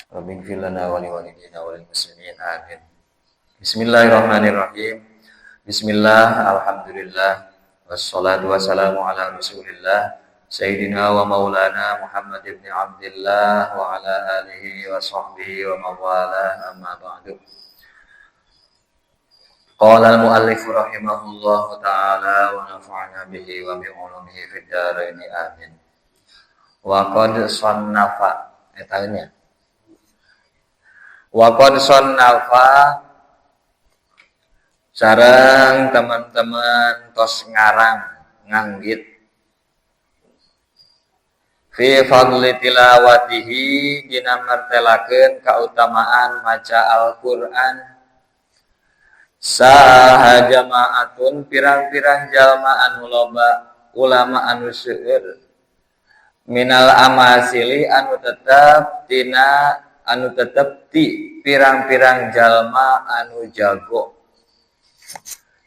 Rabbighfir lana wa liwalidina wa lil muslimin. Amin. Bismillahirrahmanirrahim. Bismillah, alhamdulillah, wassalatu wassalamu ala Rasulillah, Sayyidina wa maulana Muhammad ibn Abdillah wa ala alihi wa sahbihi wa mawalah, amma ba'du. Qala al-muallif rahimahullahu ta'ala wa nafa'ana bihi wa bi ulumihi fid dharain, amin. Wa qad sannafa eta nya. Wa qad sannafa sareng teman-teman tos ngarang nganggit fi fadli tilawatihi dina martelakeun kautamaan maca Al-Qur'an saha jamaatun pirang-pirang jalma anu loba ulama anu seueur minal amasili anu tetep tina anu tetep ti pirang-pirang jalma anu jago,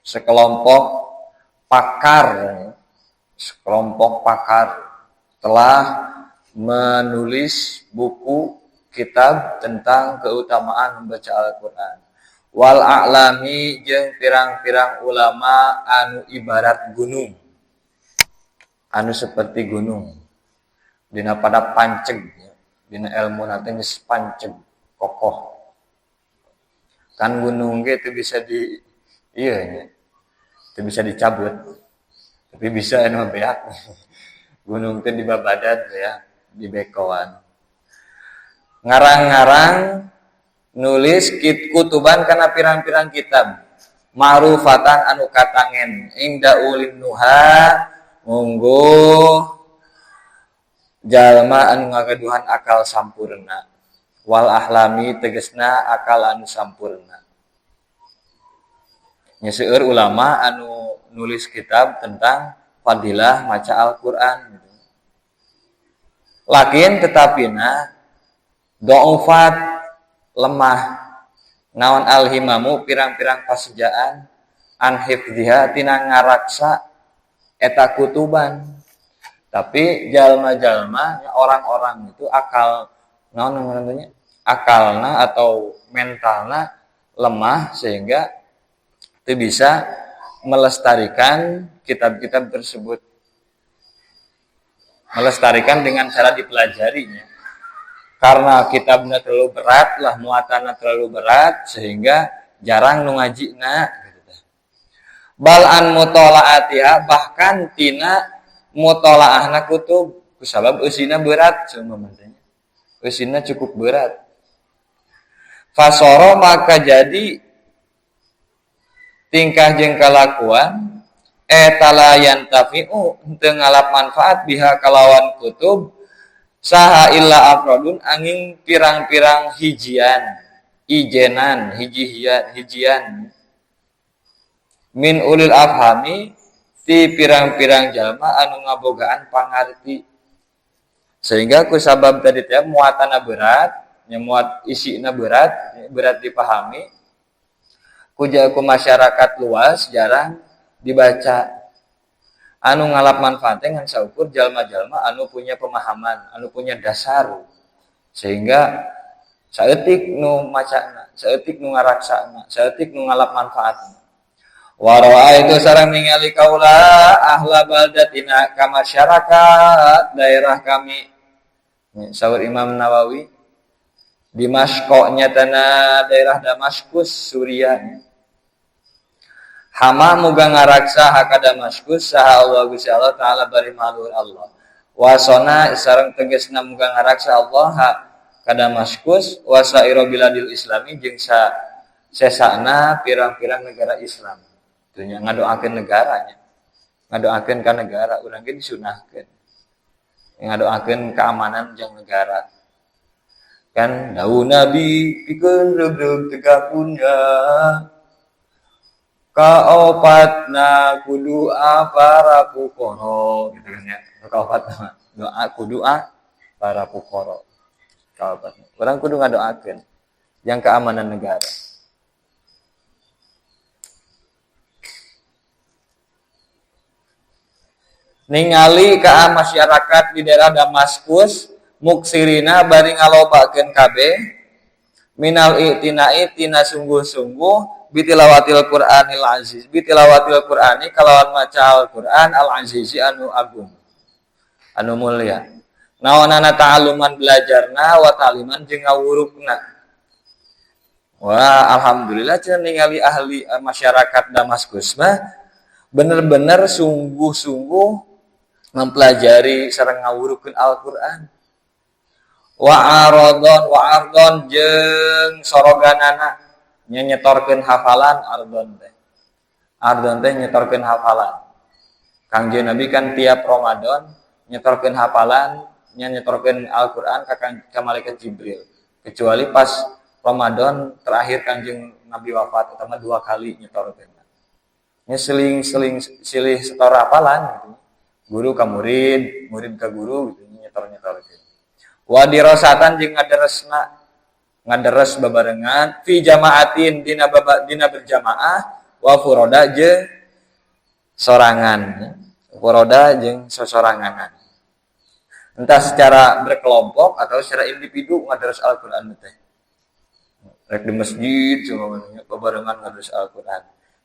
sekelompok pakar, sekelompok pakar telah menulis buku kitab tentang keutamaan membaca Al-Qur'an. Wal a'lami jeung pirang-pirang ulama anu ibarat gunung, anu seperti gunung dina pada panceg, dina ilmu nanti geus panceg kokoh. Kan gunung ge teu bisa di iya nya, teu bisa dicabut, tapi bisa anu beak. Gunung teh dibabadan ya, di bekoan. Ngarang-ngarang nulis kutuban kana pirang-pirang kitab ma'rufatan anu katangen inda ulin nuha munggo jalma anu ngagaduhan akal sampurna wal ahlami tegesna akal anu sampurna. Nya seueur ulama anu nulis kitab tentang fadilah maca Al-Qur'an. Lakin tetapina do'ufat lemah naon alhimamu pirang-pirang pasejaan an hifdziha tina ngaraksa eta kutuban. Tapi jalma-jalma orang-orang itu akal naon namanya akalna atau mentalna lemah sehingga teu bisa melestarikan kitab-kitab tersebut. Melestarikan dengan cara dipelajarinya. Karena kitabnya terlalu berat lah, muatannya terlalu berat sehingga jarang nu ngajina gitu. Bal an mutola'atiha bahkan tina mutola'ahna kutub kusabab eusina berat seumpamanya. Eusina cukup berat. Fasoro maka jadi tingkah jeung kalakuan eta la yantafi'u henteu ngalap manfaat biha kalawan kutub saha illa afrodun angin pirang-pirang hijian ijenan hijian hijian min ulil afhami ti pirang-pirang jalma anu ngabogaan pangarti sehingga ku sabab tadi teh muatanna berat nya muat isina berat berat dipahami ku masyarakat luas jarang dibaca. Anu ngalap manfaatnya ngan saukur jalma-jalma anu punya pemahaman, anu punya dasar sehingga saeutik nu macana, saeutik nu ngaraksana, saeutik nu ngalap manfaatna. Wa ra'aitu sareng ningali kaula ahla baldatina ka masyarakat daerah kami. Saur Imam Nawawi Dimashq nyatana daerah Damaskus Suriah. Hama muga ngaraksa haka Damaskus saha Allah Gusti Allah taala bari maluhur Allah. Wasona sareng tegesna muga ngaraksa Allah ha ka Damaskus wasaira biladil islami jeung sa sesana pirang-pirang negara Islam. Dunya ngadoakeun negaranya. Ngadoakeun ka negara urang ge disunahkeun. Ngadoakeun keamanan jeung negara. Kan dawuh Nabi pikeun reugreug tegak punya. Kaopatna kudu para pukoro gitu kan ya. Kaopatna doa kudu para pukoro. Kaopatna. Urang kudu ngadoakeun yang keamanan negara. Ningali ka masyarakat di daerah Damaskus Muksirina bari ngalobakeun kabeh minal i'tina'i tina sungguh-sungguh bitilawatil Qur'anil aziz bitilawatil Qur'ani kalawan maca Al-Qur'an al-azizi anu agung anu mulia. Naonana ta'aluman belajarna wa ta'liman jeung ngawurukna. Wah, alhamdulillah cenah ningali ahli masyarakat Damaskus mah bener-bener sungguh-sungguh mempelajari sareng ngawurukeun Al-Qur'an. Wa aradon wa ardon jeung soroganana nya nyetorkeun hafalan ardon teh. Ardon teh nyetorkeun hafalan. Kangjeng Nabi kan tiap Ramadan nyetorkeun hafalan, nya nyetorkeun Al-Qur'an ka malaikat Jibril. Kecuali pas Ramadan terakhir Kangjeng Nabi wafat eta mah 2 kali nyetorkeun. Nya seling-seling silih setor hafalan gitu. Guru ka murid, murid ka guru gitu nyetor-nyetorkeun. Wa dirasatan jeung ngaderesna ngaderes babarengan fi jamaatin dina baba, dina berjamaah wa furoda jeung sorangan. Furoda jeung sosoranganan. Entah secara berkelompok atau secara individu ngaderes Al-Qur'an teh. Rek di masjid cuma babarengan ngaderes Al-Qur'an.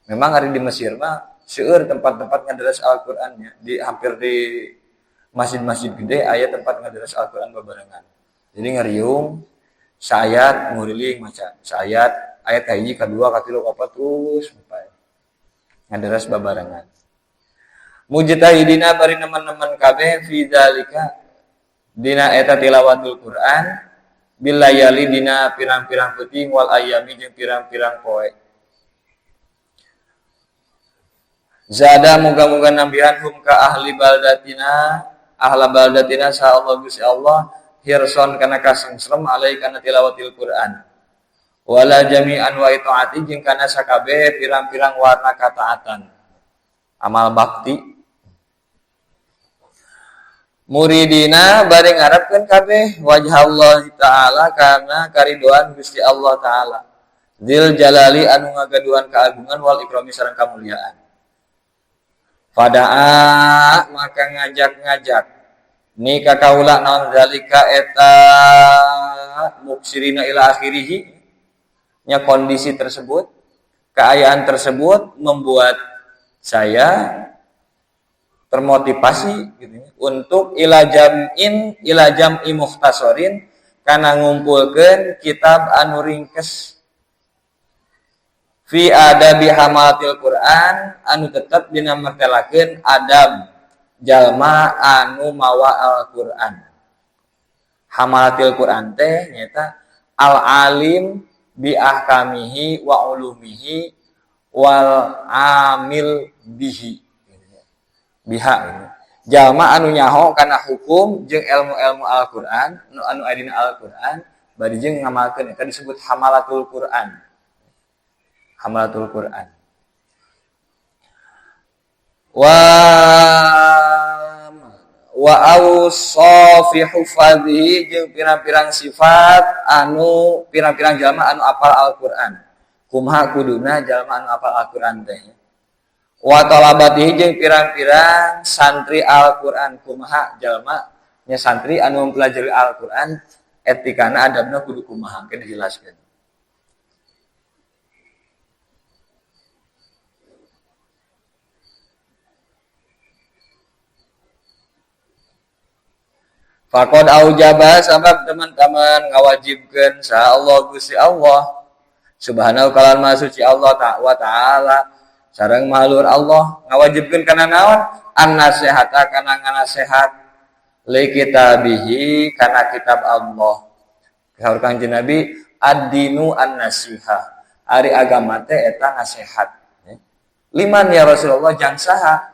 Memang hari di Mesir mah seueur tempat-tempat ngaderes Al-Qur'annya, di hampir di masjid-masjid gede aya tempat ngaderes Al-Qur'an babarengan. Jadi ngariung saayat nguriling maca, saayat ayat kahiji kadua katilu kaopat terus sampai ngaderes babarengan. Mujtahidina bari nemen-nemen kabeh fi zalika dina eta tilawatul Qur'an bilayali dina pirang-pirang peuting wal ayami jeung pirang-pirang poe. Zada muga-muga nambihan hum ka ahli baldatina ahla baldatina sa Allah Gusti Allah hirson kana kasengserem alai kana tilawatil Qur'an wala jami'an wa itaati jeung kana sakabeh pirang-pirang warna kataatan amal bakti muridina bari ngarepkeun kabeh wajah Allah taala kana karidoan Gusti Allah taala dzil jalali anu ngagaduhan keagungan wal ikrami sareng kamuliaan. Fadaa maka ngajak-ngajak ni ka kaula naon zalika eta muksirina ila akhirih nya kondisi tersebut keayaan tersebut membuat saya termotivasi gitu ya, untuk ila jam'in ila jam'i mukhtasarin kana ngumpulkeun kitab anu ringkes fi adabi hamalatil Qur'an anu tetep dina mertelakeun adab jalma anu mawa Al-Qur'an. Hamalatil Qur'an teh nyaeta al-alim bi ahkamihi wa ulumihi wal amil bihi. Biha ini. Jalma anu nyaho kana hukum jeung ilmu-ilmu Al-Qur'an, anu aya dina Al-Qur'an bari jeung ngamalkeun eta disebut hamalatul Qur'an. Hamalatul Qur'an. Wa awsafi hufadhihi jeung pirang-pirang sifat anu pirang-pirang jalma anu apal Al-Qur'an. Kumaha kuduna jalma anu apal Al-Qur'an teh. Wa talabatihi jeung pirang-pirang santri Al-Qur'an. Kumaha jalma nya santri anu mempelajari Al-Qur'an etikana adabna kudu kumaha ke dijelaskeun. Faqad aujaba sabab teman-teman ngawajibkeun sa Allah Gusti Allah subhanahu kalan maha suci Allah wa ta'ala sareng maha luhur Allah ngawajibkeun kana naon an-nasihata kana nganasehat li kitabihi kana kitab Allah. Saur Kangjeng Nabi ad-dinu an-nasihah ari agama teh eta nasihat. Liman ya Rasulullah jang saha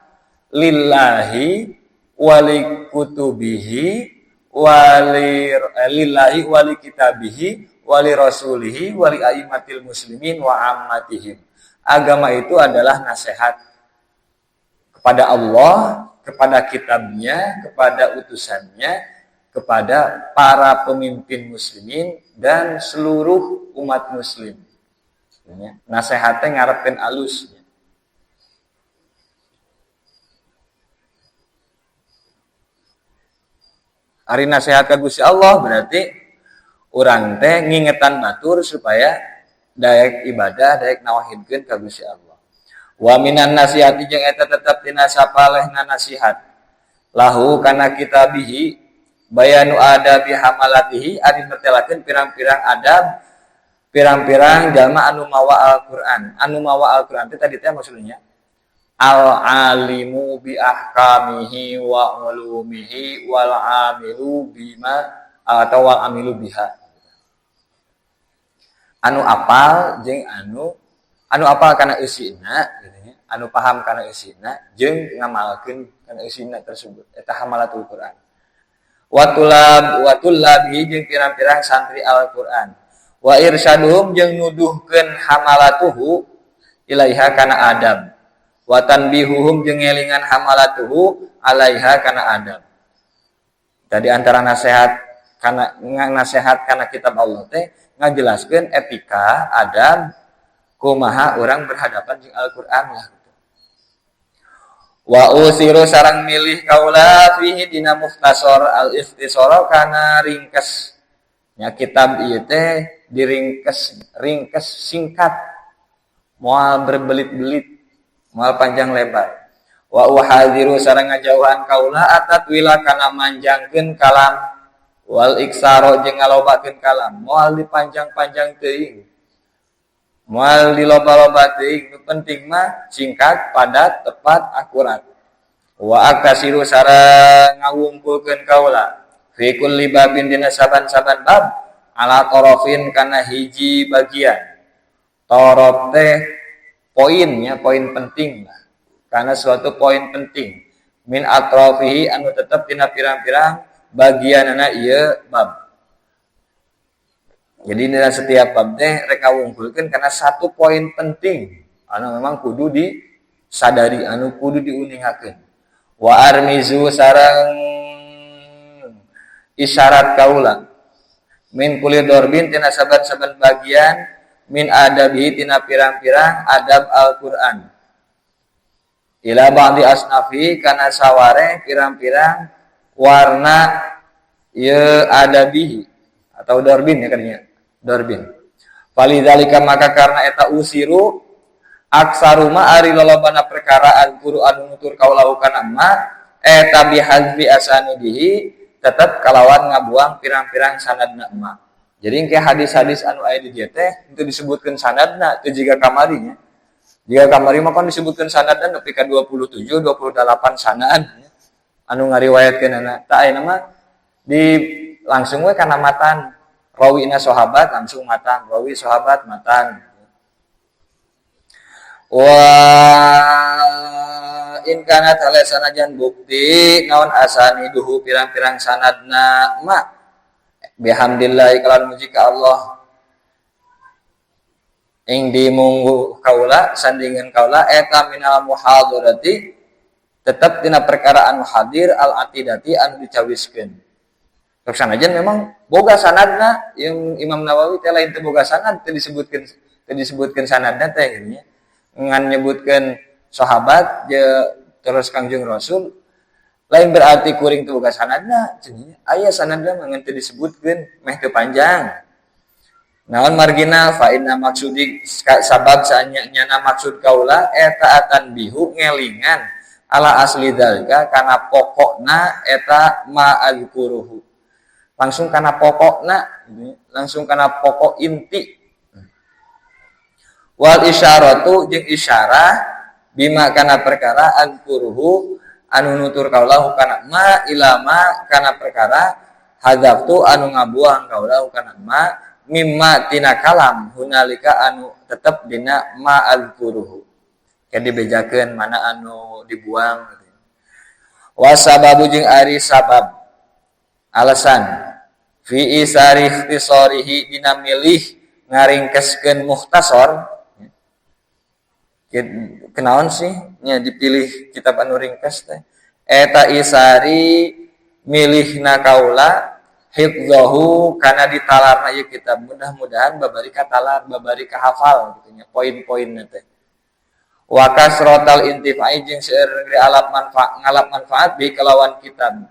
lillahi wali kutubihi wali lillahi wali kitabihi wali rasulihi wali aimatil muslimin wa ammatihim. Agama itu adalah nasihat kepada Allah, kepada kitabnya, kepada utusannya, kepada para pemimpin muslimin dan seluruh umat muslim. Nasihatnya ngarepkeun alus. Ari nasihat ka Gusti Allah berarti urang teh ngingetan batur supaya daek ibadah, daek nawahidkeun ka Gusti Allah. Wa minan nasihati jeung eta tetep tina sapalehna nasihat lahu kana kitabihi bayanu adabi hamalatihi ari mertelakeun pirang-pirang adab pirang-pirang jalma anu mawa Al-Qur'an. Anu mawa Al-Qur'an teh tadi teh maksudnya al-alimu bi ahkamihi wa ulumihi wal amilu bima atau wal amilu biha. Anu apal jeung anu anu apal kana eusina gitu nya, anu paham kana eusina jeung ngamalkeun kana eusina tersebut, eta hamalatul Quran. Wa tulab wa tullabi jeung pirang-pirang santri Al-Qur'an. Wa irsyaduhum jeung nuduhkeun hamalatuhu ilaiha kana adab. Wa tanbihuhum jeung ngelingan hamalatuhu alaiha kana adab. Tadi antara nasihat kana kitab Allah teh ngajelaskeun etika, adab, kumaha orang berhadapan jeung Al-Qur'an lah. Wa usiru sareng milih kaula fihi dina mukhtasar al-ikhtisara kana ringkes. Nya kitab ieu teh diringkes, ringkes singkat, moal berbelit-belit, moal panjang lebar. Wa uhadziru sareng ngajauhan kaula atatwila kana manjangkeun kalam wal iksaro jeung ngalobakeun kalam, moal dipanjang-panjang teuing, moal diloba-loba teuing, nu penting mah singkat, padat, tepat, akurat. Wa aktasiru sareng ngawungkulkeun kaula fi kulli babin dina saban-saban bab ala torofin kana hiji bagian. Torof teh poinnya, poin penting lah. Karena suatu poin penting min atrofihi anu tetep dina pirang-pirang bagianana ieu bab. Jadi dina setiap bab teh rek ngawungkulkeun karena satu poin penting anu memang kudu disadari, anu kudu diuningakeun. Wa armizu sareng isyarat kaula min kulli dorbin tina saban-saban bagian min adabihi tina pirang-pirang adab Al-Qur'an ila ba'di asnafi kana saware pirang-pirang warna ye adabihi atau dorbin ya katanya dorbin. Falidzalika maka karena eta usiru aksaruma ari lolobana perkara Al-Qur'an nutur kaula kana ma eta bihadzfi asanidihi tetep kalawan ngabuang pirang-pirang sanadna ma. Jadi engke hadis-hadis anu aya di dieu teh itu disebutkeun sanadna teu jiga kamari nya. Jiga kamari mah kan disebutkeun sanadna nepi ka 27 28 sanad anu ngariwayatkeunana. Tah ayeuna mah di langsung we kana matan rawina sahabat langsung matan, rawi sahabat matan. Wa in kana sanajan bukti naon asaniduhu pirang-pirang sanadna ma bihamdillah kalawan muji ka Allah ing dimunggu kaula sandingan kaula eta minal muhadarati tetep tina perkara anu hadir al atidati anu dicawiskeun. Terus sanajan memang boga sanadna yang Imam Nawawi teh lain teu boga sanad, teu disebutkeun sanadna teh gitu nya. Ngan nyebutkeun sahabat je terus Kangjeng Rasul lain berarti kuring teu boga sanadna cenah. Aya sanadna mah ngan teu disebutkeun meh teu panjang. Naon marginal fa inna maksudi sabab saanya nyana maksud kaula eta atan bihu ngelingan ala asli dzalika kana pokokna eta ma azkuruhu. Langsung kana pokokna, langsung kana pokok inti. Wal isyaratu jeung isyarah bima kana perkara azkuruhu anu nutur kaula kana ma ilama kana perkara hadzaftu anu ngabuang kaula kana ma mimma tina kalam hunalika anu tetep dina ma azkuruhu. Kayak dibejakeun mana anu dibuang. Wasababu jeung ari sabab alasan fi isari ikhtisarihi dina milih ngaringkeskeun mukhtasar. Kenaon sih nya dipilih kitab anu ringkes teh eta isari milihna kaula hifdhahu kana ditalarna ieu kitab, mudah-mudahan babari katalar, babari kahafal gitu nya poin-poinna teh. Wa kasratal intifai jeung seueur alap manfaat ngalap manfaat bi kalawan kitab.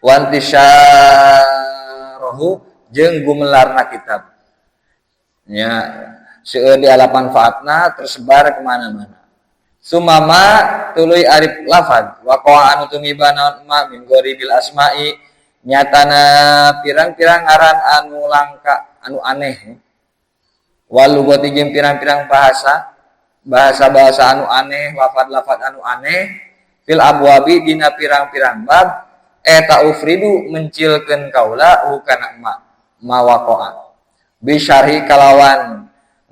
Wantisyarahu jeung gumelarna kitab. Nya seueur dialap manfaatna tersebar kemana-mana. Sumama tuluy arif lafad waqa'a anu tumiba naon ma min gharibil asma'i nyatana pirang-pirang ngaran anu langka anu aneh. Walugati jeung pirang-pirang bahasa, bahasa-bahasa anu aneh, lafad-lafad anu aneh fil abwabi dina pirang-pirang bab eta ufridu mencilkeun kaula hukana ma mawaqa'a bisyarhi kalawan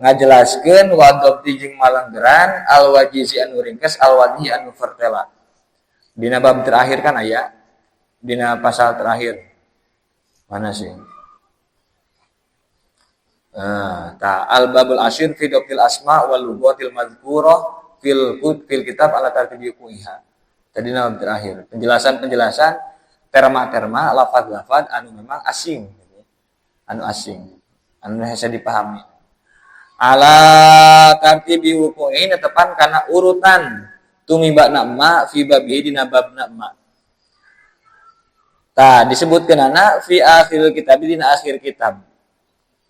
ngajelaskeun wa dhabti jeung malenggeran alwajizi anu ringkes alwadhi anu fertela. Dina bab terakhir kan aya dina pasal terakhir mana sih? Ta al babul asyir fi dhabtil asma wal lughatil mazkurah fil fil kitab ala tartibi kuiha. Tadi bab terakhir penjelasan-penjelasan terma-terma lafaz-lafaz anu memang asing gitu. Anu asing anu hese dipahami. Ala tartibi wuqu'i netepan kana urutan tumiba nama fi babihi dina babna ma. Tah disebutkeunana fi akhir kitab dina akhir kitab.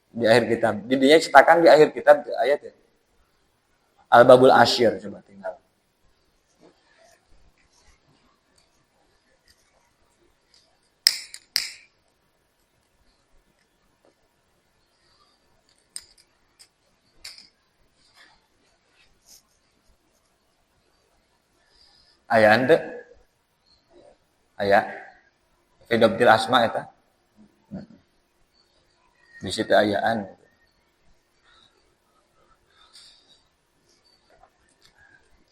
Di akhir kitab. Di dinya cetakan di akhir kitab ayat ya. Al babul asyir coba tinggal. Aya henteu? Aya. Fi dhabtil asma eta. Di situ ayaan.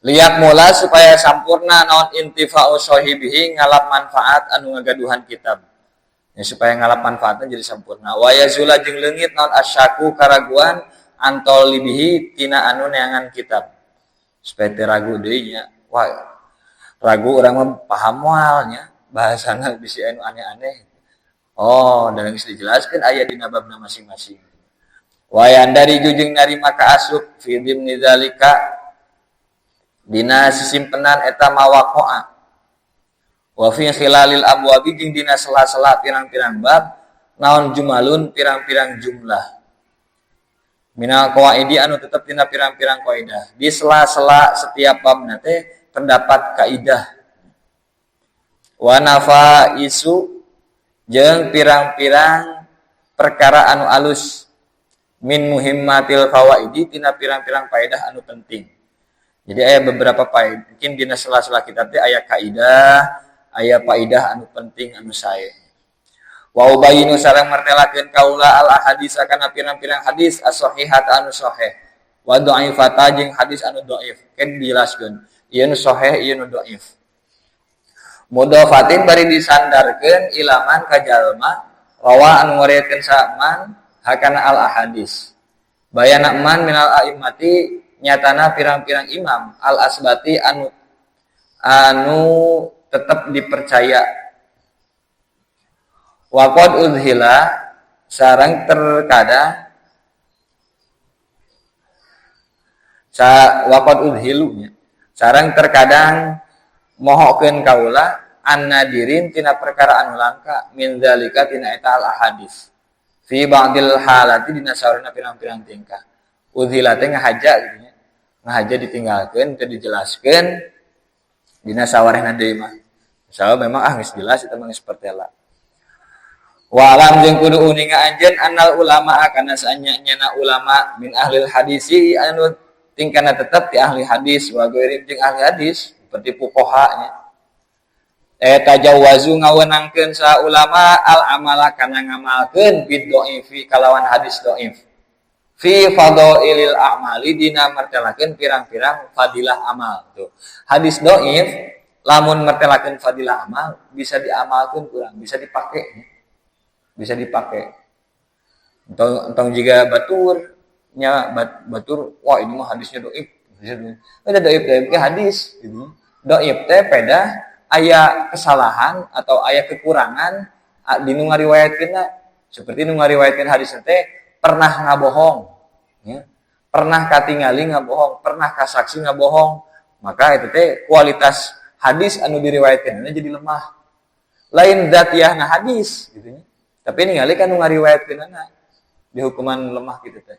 Lihat mula supaya sampurna naon intifa'u sahibihi ngalap manfaat anu ngagaduhan kitab. Ya, supaya ngalap manfaatnya jadi sampurna. Wa yazula jeung leungit naon asyaku karaguan antolibihi tina anu neangan kitab. Supaya teu ragu deui nya. Wah, ragu urang mah paham moal nya bahasana bisi anu aneh-aneh. Oh, dan geus dijelaskeun aya dina babna masing-masing. Wayan dari jujung narima ka asup fi dimni zalika dina sisimpenan eta mawaqa'a. Wa fi khilalil abwabi jeung dina sela-sela pirang-pirang bab naon jumalun pirang-pirang jumlah. Minal qawaidi anu tetep dina pirang-pirang kaidah. Di sela-sela setiap babna teh terdapat kaidah. Wa nafaisu jeung pirang-pirang perkara anu alus min muhimmatil fawaidi tina pirang-pirang faedah anu penting. Jadi aya beberapa faedah, mungkin dina sela-sela kitab teh aya kaidah, aya faedah anu penting anu sae. Wa ubayinu sareng martelakeun kaula al ahadis kana pirang-pirang hadis as-sahihat anu sahih wa dhaifata jeung hadis anu dhaif. Kan dijelaskeun ieu nu sahih ieu nu dhaif. Mudhafatin bari disandarkeun ilaman ka jalma rawa anu ngariwayatkeun saman hakana al ahadis. Bayana man minal a'immati nyatana pirang-pirang imam al asbati anu tetep dipercaya. Wa qad udhila sareng terkadang wa qad udhilu nya sareng terkadang mohokeun kaula annadirin tina perkara anu langka min zalika tina eta al ahadis fi ba'dil halati dina saurna pirang-pirang tingkah. Udhila teh ngahaja gitu nya, ngahaja ditinggalkeun teu dijelaskeun dina sawarehna deui mah. Misalnya memang geus jelas eta mah geus pertela. Wa alam jeung kudu uninga anjeun annal ulama kana saanya-nyana ulama min ahlil hadisi anu tingkana tetep ti ahli hadis wa ghairi jeung ahli hadis seperti fuqaha nya. Tajawazu ngawenangkeun sa ulama al amala kana ngamalkeun bid dhaifi kalawan hadis dhaif. Fi fadailil a'mali dina martelakeun pirang-pirang fadilah amal tuh. Hadis dhaif lamun martelakeun fadilah amal bisa diamalkeun kurang, bisa dipake. Bisa dipake. Entong jiga batur nya batur wah ini mah hadisnya dhaif. Ada dhaif dhaif ke hadis gitu. Dhaif teh pedah aya kesalahan atau aya kekurangan di nu ngariwayatkeunna. Seperti nu ngariwayatkeun hadis teh pernah ngabohong ya. Pernah katingali ngabohong, pernah kasaksi ngabohong, maka itu teh kualitas hadis anu diriwayatkeun jadi lemah. Lain dzatiyahna hadis gitu nya. Tapi ningali kan nu ngariwayatkeunana di hukuman lemah gitu teh.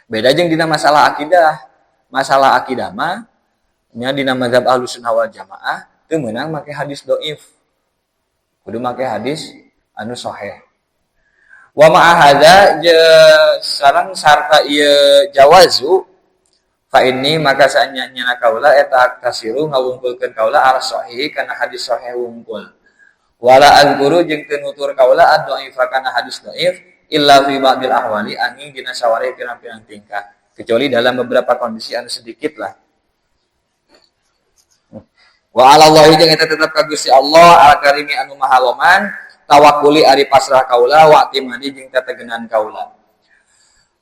Beda jeung dina masalah akidah. Masalah akidah mah nya dina mazhab Ahlussunnah wal Jamaah teu meunang make hadis dhaif. Kudu make hadis anu sahih. Wa ma'a hadza sareng sarta ieu jawazu fa inni maka saanya-nyana kaula eta tasiru ngawungkulkeun kaula al sahih kana hadis sahih wungkul. Wala azkuru jeung teu nutur kaula ad-dhaifa kana hadis dhaif illa fi ba'dil ahwali angin dina sawareh pirang-pirang tingkah kecuali dalam beberapa kondisi anu sedikit lah. Wa 'ala Allahi jeung eta tetep ka Gusti Allah al-Karimi anu maha loman tawakuli ari pasrah kaula wa timadi jeung tetegenan kaula.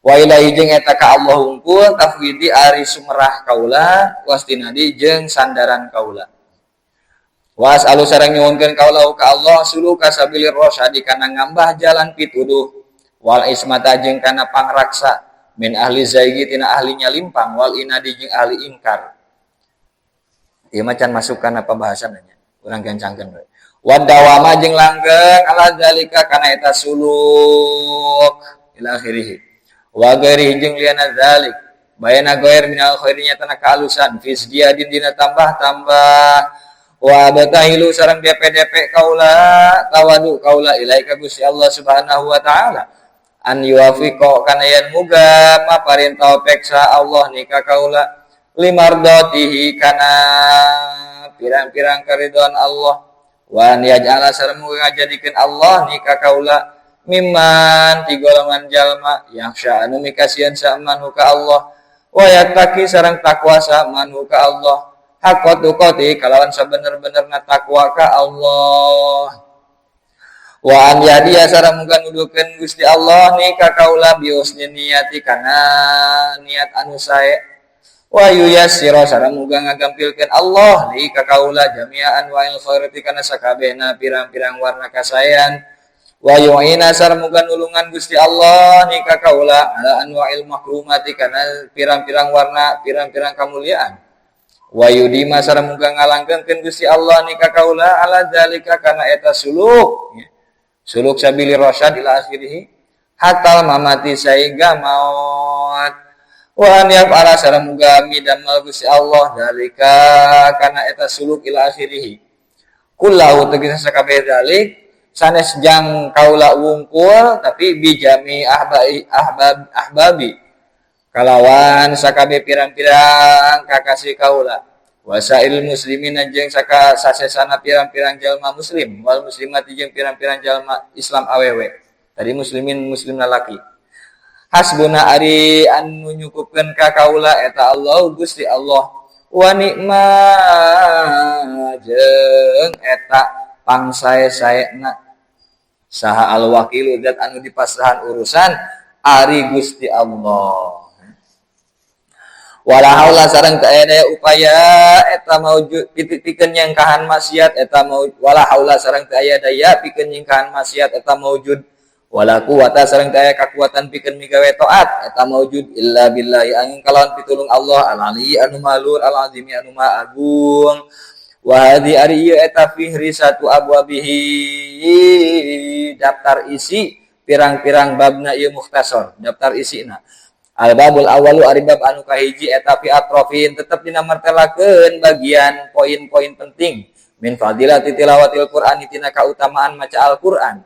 Wa ilaihi jeung eta ka Allah hungkul tafwidi ari sumerah kaula wastinadi jeung sandaran kaula. Wa as'alu sareng nyuhunkeun kaula ka Allah suluka sabilir rasyadi kana ngambah jalan pituduh wal ismata jeung kana pangraksa min ahli zaigi tina ahlinya limpang wal inadi jeung ahli ingkar. Ieu mah can masuk kana pembahasan nya, urang gancangkeun we. Wa dawama jeung langgeng ala zalika kana eta suluk ila akhirih. Wa ghairihi jeung liana zalik. Bayana ghair minal khairinya tanah kaalusan fi ziyadin dina tambah-tambah. Wa batahilu sareng DP-DP kaula tawadu kaula ilaika Gusti Allah Subhanahu wa taala. An yuwafiqo kana yen muga maparin taufik sa Allah nikah kaula limardatihi kana pirang-pirang keridhaan Allah wa an yaj'ala sareng muga ngajadikeun Allah nikah kaula mimman ti golongan jalma yang sya'anu mikasian sa'man ka Allah wa yattaqi sareng takwa sa'man ka Allah haqqa tuqati kalawan sabener-benerna takwa ka Allah wa an yahdiya sareng muga nuduhkeun Gusti Allah nikah kaula bi husni niyati kana niat anu sae wa yuyassira sareng muga ngagampilkeun Allah li ka kaula jami'an anwa'il khairati kana sakabehna pirang-pirang warna kasaean wa yu'ina sareng muga nulungan Gusti Allah ni ka kaula ala anwa'il makrumati kana pirang-pirang warna pirang-pirang kamuliaan wa yudima sareng muga ngalangkeun Gusti Allah ni ka kaula ala zalika kana eta suluk suluk sabili rasyad ila akhirih hatal mamati sehingga maut wa an yaf'ala sareng muga midamel Gusti Allah zalika kana eta suluk ila akhirih kullahu tegasna sakabeh zalik sanes jang kaula wungkul tapi bijami ahbai ahbab ahbabi kalawan sakabeh pirang-pirang kakasih kaula wasail muslimin jeung saka sasesana pirang-pirang jalma muslim wal muslimat jeung pirang-pirang jalma Islam awewe tadi muslimin muslim lalaki hasbuna ari anu nyukupkeun ka kaula eta Allah Gusti Allah wa nikma jeung eta pangsae-saena saha al-wakilu zat anu dipasrahan urusan ari Gusti Allah wala haula sareng teu aya daya upaya eta maujud pikeun nyangkahan maksiat eta mau wala haula sareng teu aya daya pikeun nyangkahan maksiat eta maujud wala quwata sareng teu aya kakuatan pikeun migawe taat eta maujud illa billahi angin kalawan pitulung Allah al-ali anu maha luhur al-azimi anu maha agung wa hadhi ari ieu eta fihrisatu abwabihi daftar isi pirang-pirang babna ieu mukhtasar daftar isina al-babul awalu ari bab anu kahiji eta fi atrofin tetep dina martelakeun bagian poin-poin penting min fadilati tilawatil Qur'ani tina kautamaan maca Al-Qur'an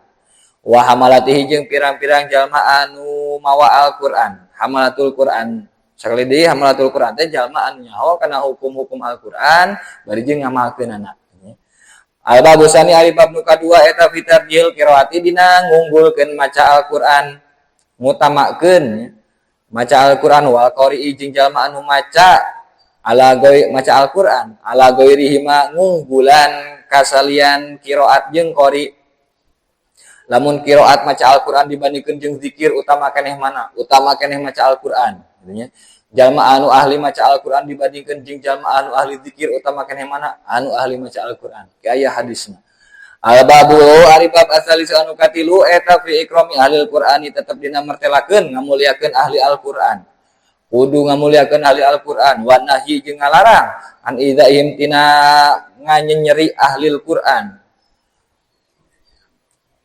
wa hamalatihi jeung pirang-pirang jalma anu mawa Al-Qur'an hamalatul Qur'an sakali deui hamalatul Qur'an teh jalma anu nyaho kana hukum-hukum Al-Qur'an bari jeung ngamalkeunana. Al-babu sani ari bab nu kadua eta fi tarjil qiraati dina ngunggulkeun maca Al-Qur'an ngutamakeun maca Al-Qur'an wal qari'i jeung jalma anu maca ala goi maca Al-Qur'an ala ghairihi ma ngunggulan kasalian qiraat jeung qari. Lamun qiraat maca Al-Qur'an dibandingkeun jeung zikir utama keneh mana? Utama keneh maca Al-Qur'an gitu nya. Jalma anu ahli maca Al-Qur'an dibandingkeun jeung jalma anu ahli zikir utama keneh mana? Anu ahli maca Al-Qur'an. Aya hadisna. Al-babu ari bab asalis anu katilu eta fi ikrami ahli Al-Qur'ani tetep dina martelakeun ngamuliakeun ahli Al-Qur'an. Kudu ngamuliakeun ahli Al-Qur'an wa nahyi jeung ngalarang an idzaihim tina nganyenyeri ahli Al-Qur'an.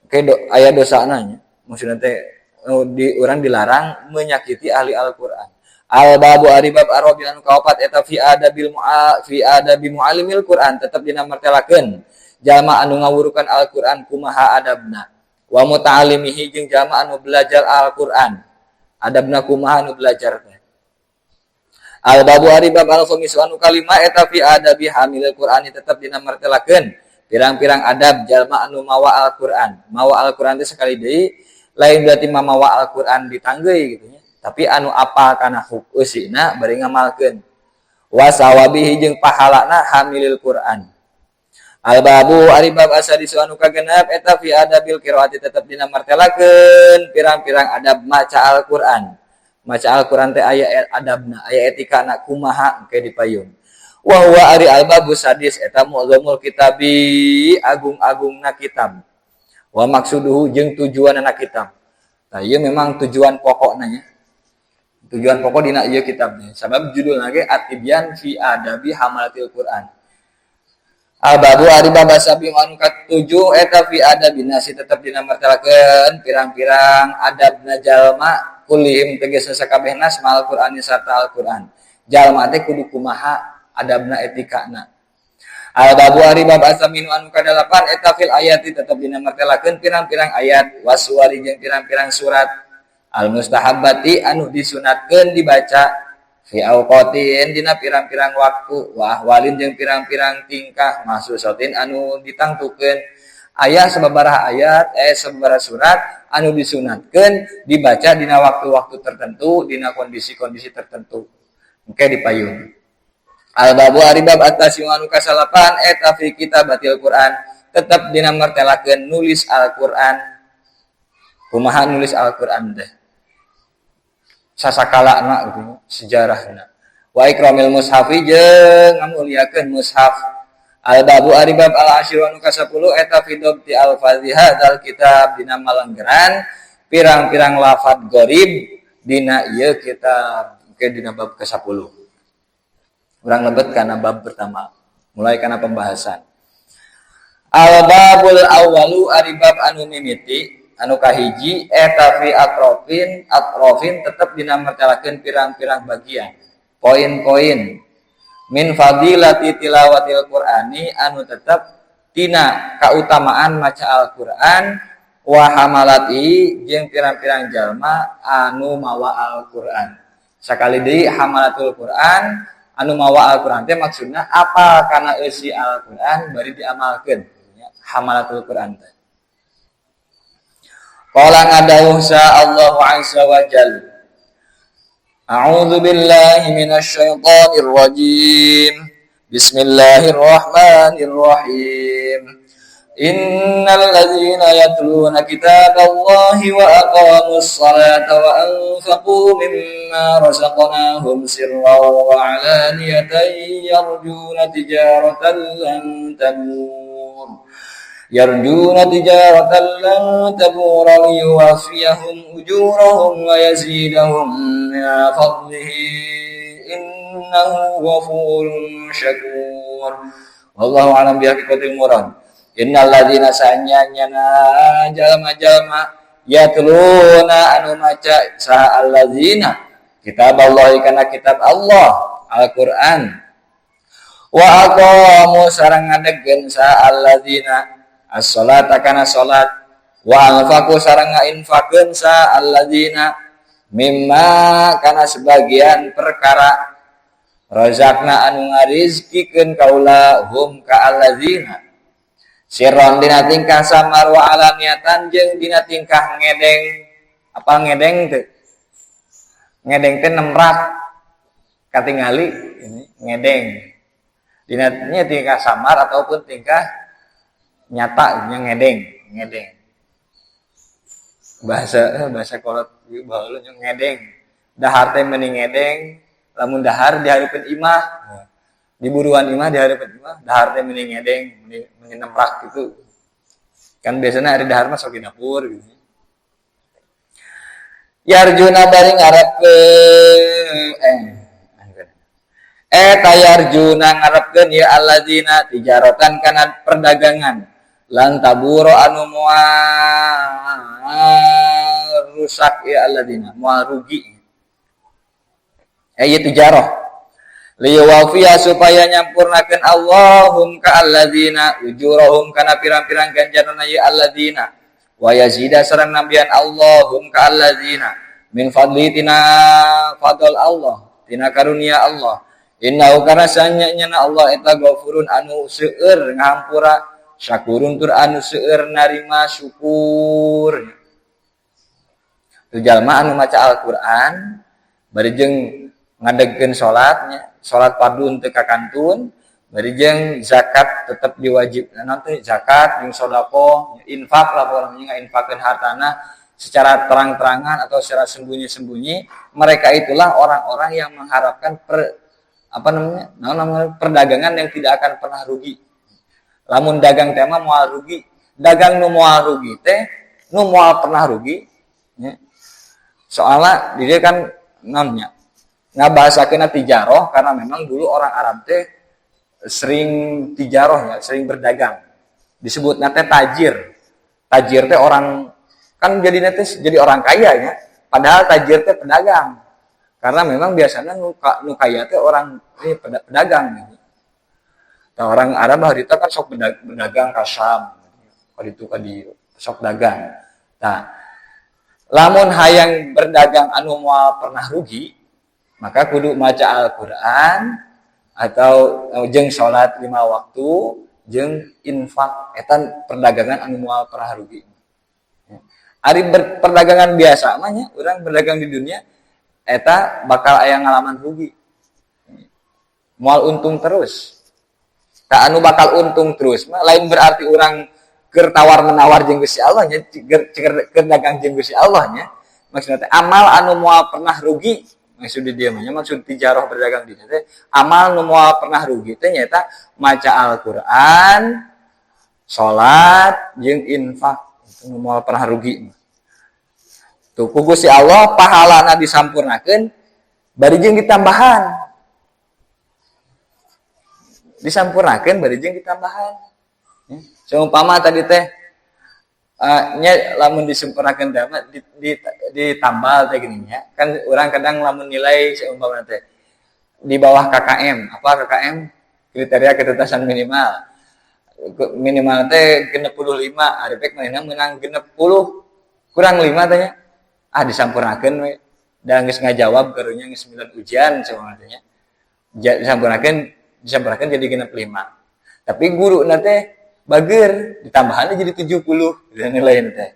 Oke, aya dosana nya. Maksudna teh di urang dilarang menyakiti ahli Al-Qur'an. Al babu ari bab arabi anu kaopat eta fi adabil mu'a fi adabi muallimil Qur'an tetep dina martelakeun jalma anu ngawurukan Al-Qur'an kumaha adabna wa muta'allimihi jeung jalma anu belajar Al-Qur'an adabna kumaha anu belajar teh. Al babu ari bab al khamis anu kalima eta fi adabi hamilil Qur'ani tetep dina martelakeun pirang-pirang adab jalma anu mawa Al-Qur'an. Mawa Al-Qur'an teh sekali deui lain berarti mamawa Al-Qur'an ditanggeuy gitu nya, tapi anu apal kana eusina bari ngamalkeun. Wa sawabihi jeung pahalana hamilil Qur'an. Al babu ari bab asadisu anu kagenep eta fi adabil qiraati tetep dina martelakeun pirang-pirang adab maca Al-Qur'an. Maca Al-Qur'an teh aya adabna, aya etikana kumaha engke dipayun. Wa huwa ari al-babu sadis eta mu'zamul kitabi agung-agungna kitab. Wa maksuduhu jeung tujuanna kitab. Tah ieu memang tujuan pokokna nya. Tujuan pokok dina ieu kitabnya. Sabab judulna ge At-Tibyan fi Adabi Hamalatil Qur'an. Al-babu ari bab sabi anu katujuh eta fi adabin nasi tetep dina martelakeun pirang-pirang adabna jalma kulihim tegasna sakabeh nas mal Qur'ani sarta Al-Qur'an. Jalma teh kudu kumaha adabna etikana. Al-babu ari bab asaminu anu kadalapan eta fil ayati tetep dina martelakeun pirang-pirang ayat wasuwari jeung pirang-pirang surat al-mustahabbati anu disunatkeun dibaca fi awqatin dina pirang-pirang waktu wa ahwalin jeung pirang-pirang tingkah mahsusatin anu ditangtukeun. Aya sababaraha ayat sababaraha surat anu disunatkeun dibaca dina waktu-waktu tertentu dina kondisi-kondisi tertentu engke dipayun. Al babu ari bab atasi anu kasalapan eta fi kitabatil Qur'an tetep dina martelakeun nulis Al-Qur'an. Kumaha nulis Al-Qur'an teh sasakalana gitu sejarahna. Wa ikramil mushafi jeung ngamuliakeun mushaf. Al babu ari bab al asyiru anu ka-10 eta fi dhabti alfazi hadzal kitab dina malenggeran pirang-pirang lafad gharib dina ieu kitab engke dina bab ke-10. Urang lebet kana bab pertama, mulai kana pembahasan. Al babul awwalu ari bab anu mimiti anu kahiji eta fi atrofin, atrofin tetep dina martelakeun pirang-pirang bagian, poin-poin min fadilati tilawatil Qur'ani anu tetep tina kautamaan maca Al-Qur'an wa hamalati jeung pirang-pirang jalma anu mawa Al-Qur'an. Sakali deui hamalatul Qur'an anu mawa Al-Qur'an teh maksudna apa kana eusi Al-Qur'an bari diamalkeun hamalatul Qur'an teh. Qala ngadawuh sa Allahu azza wa jalla. A'udzu billahi minasyaitonir rajim. Bismillahirrahmanirrahim. Innal ladzina yatluna kitaballahi wa aqamus salata wa anfaqu mimma razaqnahum sirran wa 'alaniyatan yarjuna tijaratan lan tabur. Yarjuna tijaratan lan tabur liyuwaffiyahum ujurahum wa yazidahum min fadlihi innahu ghafurun syakur. Wallahu a'lam bihaqiqatil murad. Innal ladzina sanyanyana jalma-jalma yatluna anu maca saha alladzina kitab Allah kana kitab Allah Al-Qur'an wa aqamu sareng ngadegkeun saha alladzina as-salata kana salat wa anfaqu sareng ngainfakeun saha alladzina mimma kana sebagian perkara razaqna anu ngarizkikeun kaula hum ka alladzina sirron dina tingkah samar wa alaniatan jeung dina tingkah ngedeng. Apa ngedeng teh? Ngedeng teh nemrak katingali ini ngedeng. Dina nya tingkah samar ataupun tingkah nyata nya ngedeng, ngedeng. Bahasa bahasa kolot baheula nya ngedeng. Dahar teh meni ngedeng, lamun dahar di hareupeun imah. Di buruan imah di hareupeun imah, dahar teh meni ngedeng, meni nemrak gitu. Kan biasanya ari dahar mah sok di dapur gitu. Yarjuna bari ngarepkeun Eta yarjuna ngarepkeun ieu alladzina tijaratan kana perdagangan lan taburo anu moal rusak ieu alladzina moal rugi. Ieu tijarah liyuwafiya supaya nyampurnakeun Allahum ka alladzina ujurahum kana pirang-pirang ganjaran ieu alladzina wa yazida sareng nambihan Allahum ka alladzina min fadli tina fadl Allah tina karunia Allah. Innahu karena sanyanya Allah eta ghafurun anu seueur ngahampura syakurun tur anu seueur narima syukur. Tu jalma anu maca Al-Qur'an bari jeung ngadegkeun salatnya, salat fardu teu kakantun, bari jeung zakat tetep diwajib. Nanti zakat jeung sedekah, infak lah pokoknya ngainfakeun hartana secara terang-terangan atau secara sembunyi-sembunyi, mereka itulah orang-orang yang mengharapkan perdagangan yang tidak akan pernah rugi. Lamun dagang teh mah moal rugi, dagang nu moal rugi teh nu moal pernah rugi nya. Soalnya dia kan namanya ngabahasakeun tijaroh karena memang dulu orang Arab teh sering tijaroh ya, sering berdagang. Disebutna teh tajir. Tajir teh orang kan jadi teh jadi orang kaya ya. Padahal tajir teh pedagang. Karena memang biasanya nu kaya teh orang ini pedagang gitu. Nah, orang Arab hari itu kan sok berdagang ka Syam. Hari itu kan di sok dagang. Nah, lamun hayang berdagang anu moal pernah rugi, maka kudu maca Al-Qur'an atau jeung salat 5 waktu, jeung infak. Eta perdagangan anu moal pernah rugi. Ari perdagangan biasa mah nya, urang berdagang di dunia eta bakal aya ngalaman rugi. Moal untung terus. Ka anu bakal untung terus mah lain berarti urang keur tawar menawar jeung Gusti Allah nya, keur dagang jeung Gusti Allah nya. Maksudna teh amal anu moal pernah rugi, maksud di dieu mah nya, maksud tijarah berdagang di dieu teh amal nu moal pernah rugi teh nyaeta maca Al-Qur'an, salat jeung infak, itu nu moal pernah rugi. Tuh ku Gusti Allah pahalana disampurnakeun bari jeung ditambahan. Disampurnakeun bari jeung ditambahan. Ya. Seumpama tadi teh nya lamun disempurnakeun teh mah ditambal teh gini nya. Kan urang kadang lamun nilai seumpama teh di bawah KKM, apa KKM? Kriteria ketuntasan minimal. Minimal teh 65, ari pek manehna meunang 60 kurang 5 teh nya. Ah disampurnakeun we. Da geus ngajawab karunya geus 9 ujian seumpama teh nya. Disampurnakeun jadi 65. Tapi guru na teh bager ditambahan jadi 70 nilai teh.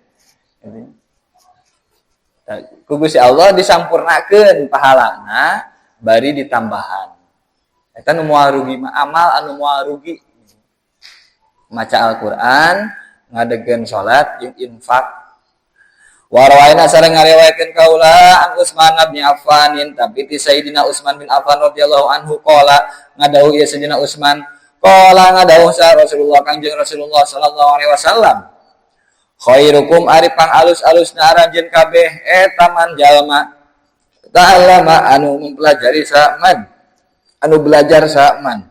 Nah, ku Gusti Allah disampurnakeun pahalana bari ditambahan. Eta nu moal rugi mah amal anu moal rugi. Maca Al-Qur'an, ngadegkeun salat jeung infak. Warwaina sareng ngariwayatkeun kaula an Utsman bin Affan tapi ti Sayyidina Utsman bin Affan radhiyallahu anhu qala ngadawuh ieu Sayyidina Utsman qala ngadawuh sa Rasulullah Kangjeng Rasulullah sallallahu alaihi wasallam khairukum ari pang alus-alusna aranjeun kabeh eta man jalma ta'allama anu mempelajari saman anu belajar saman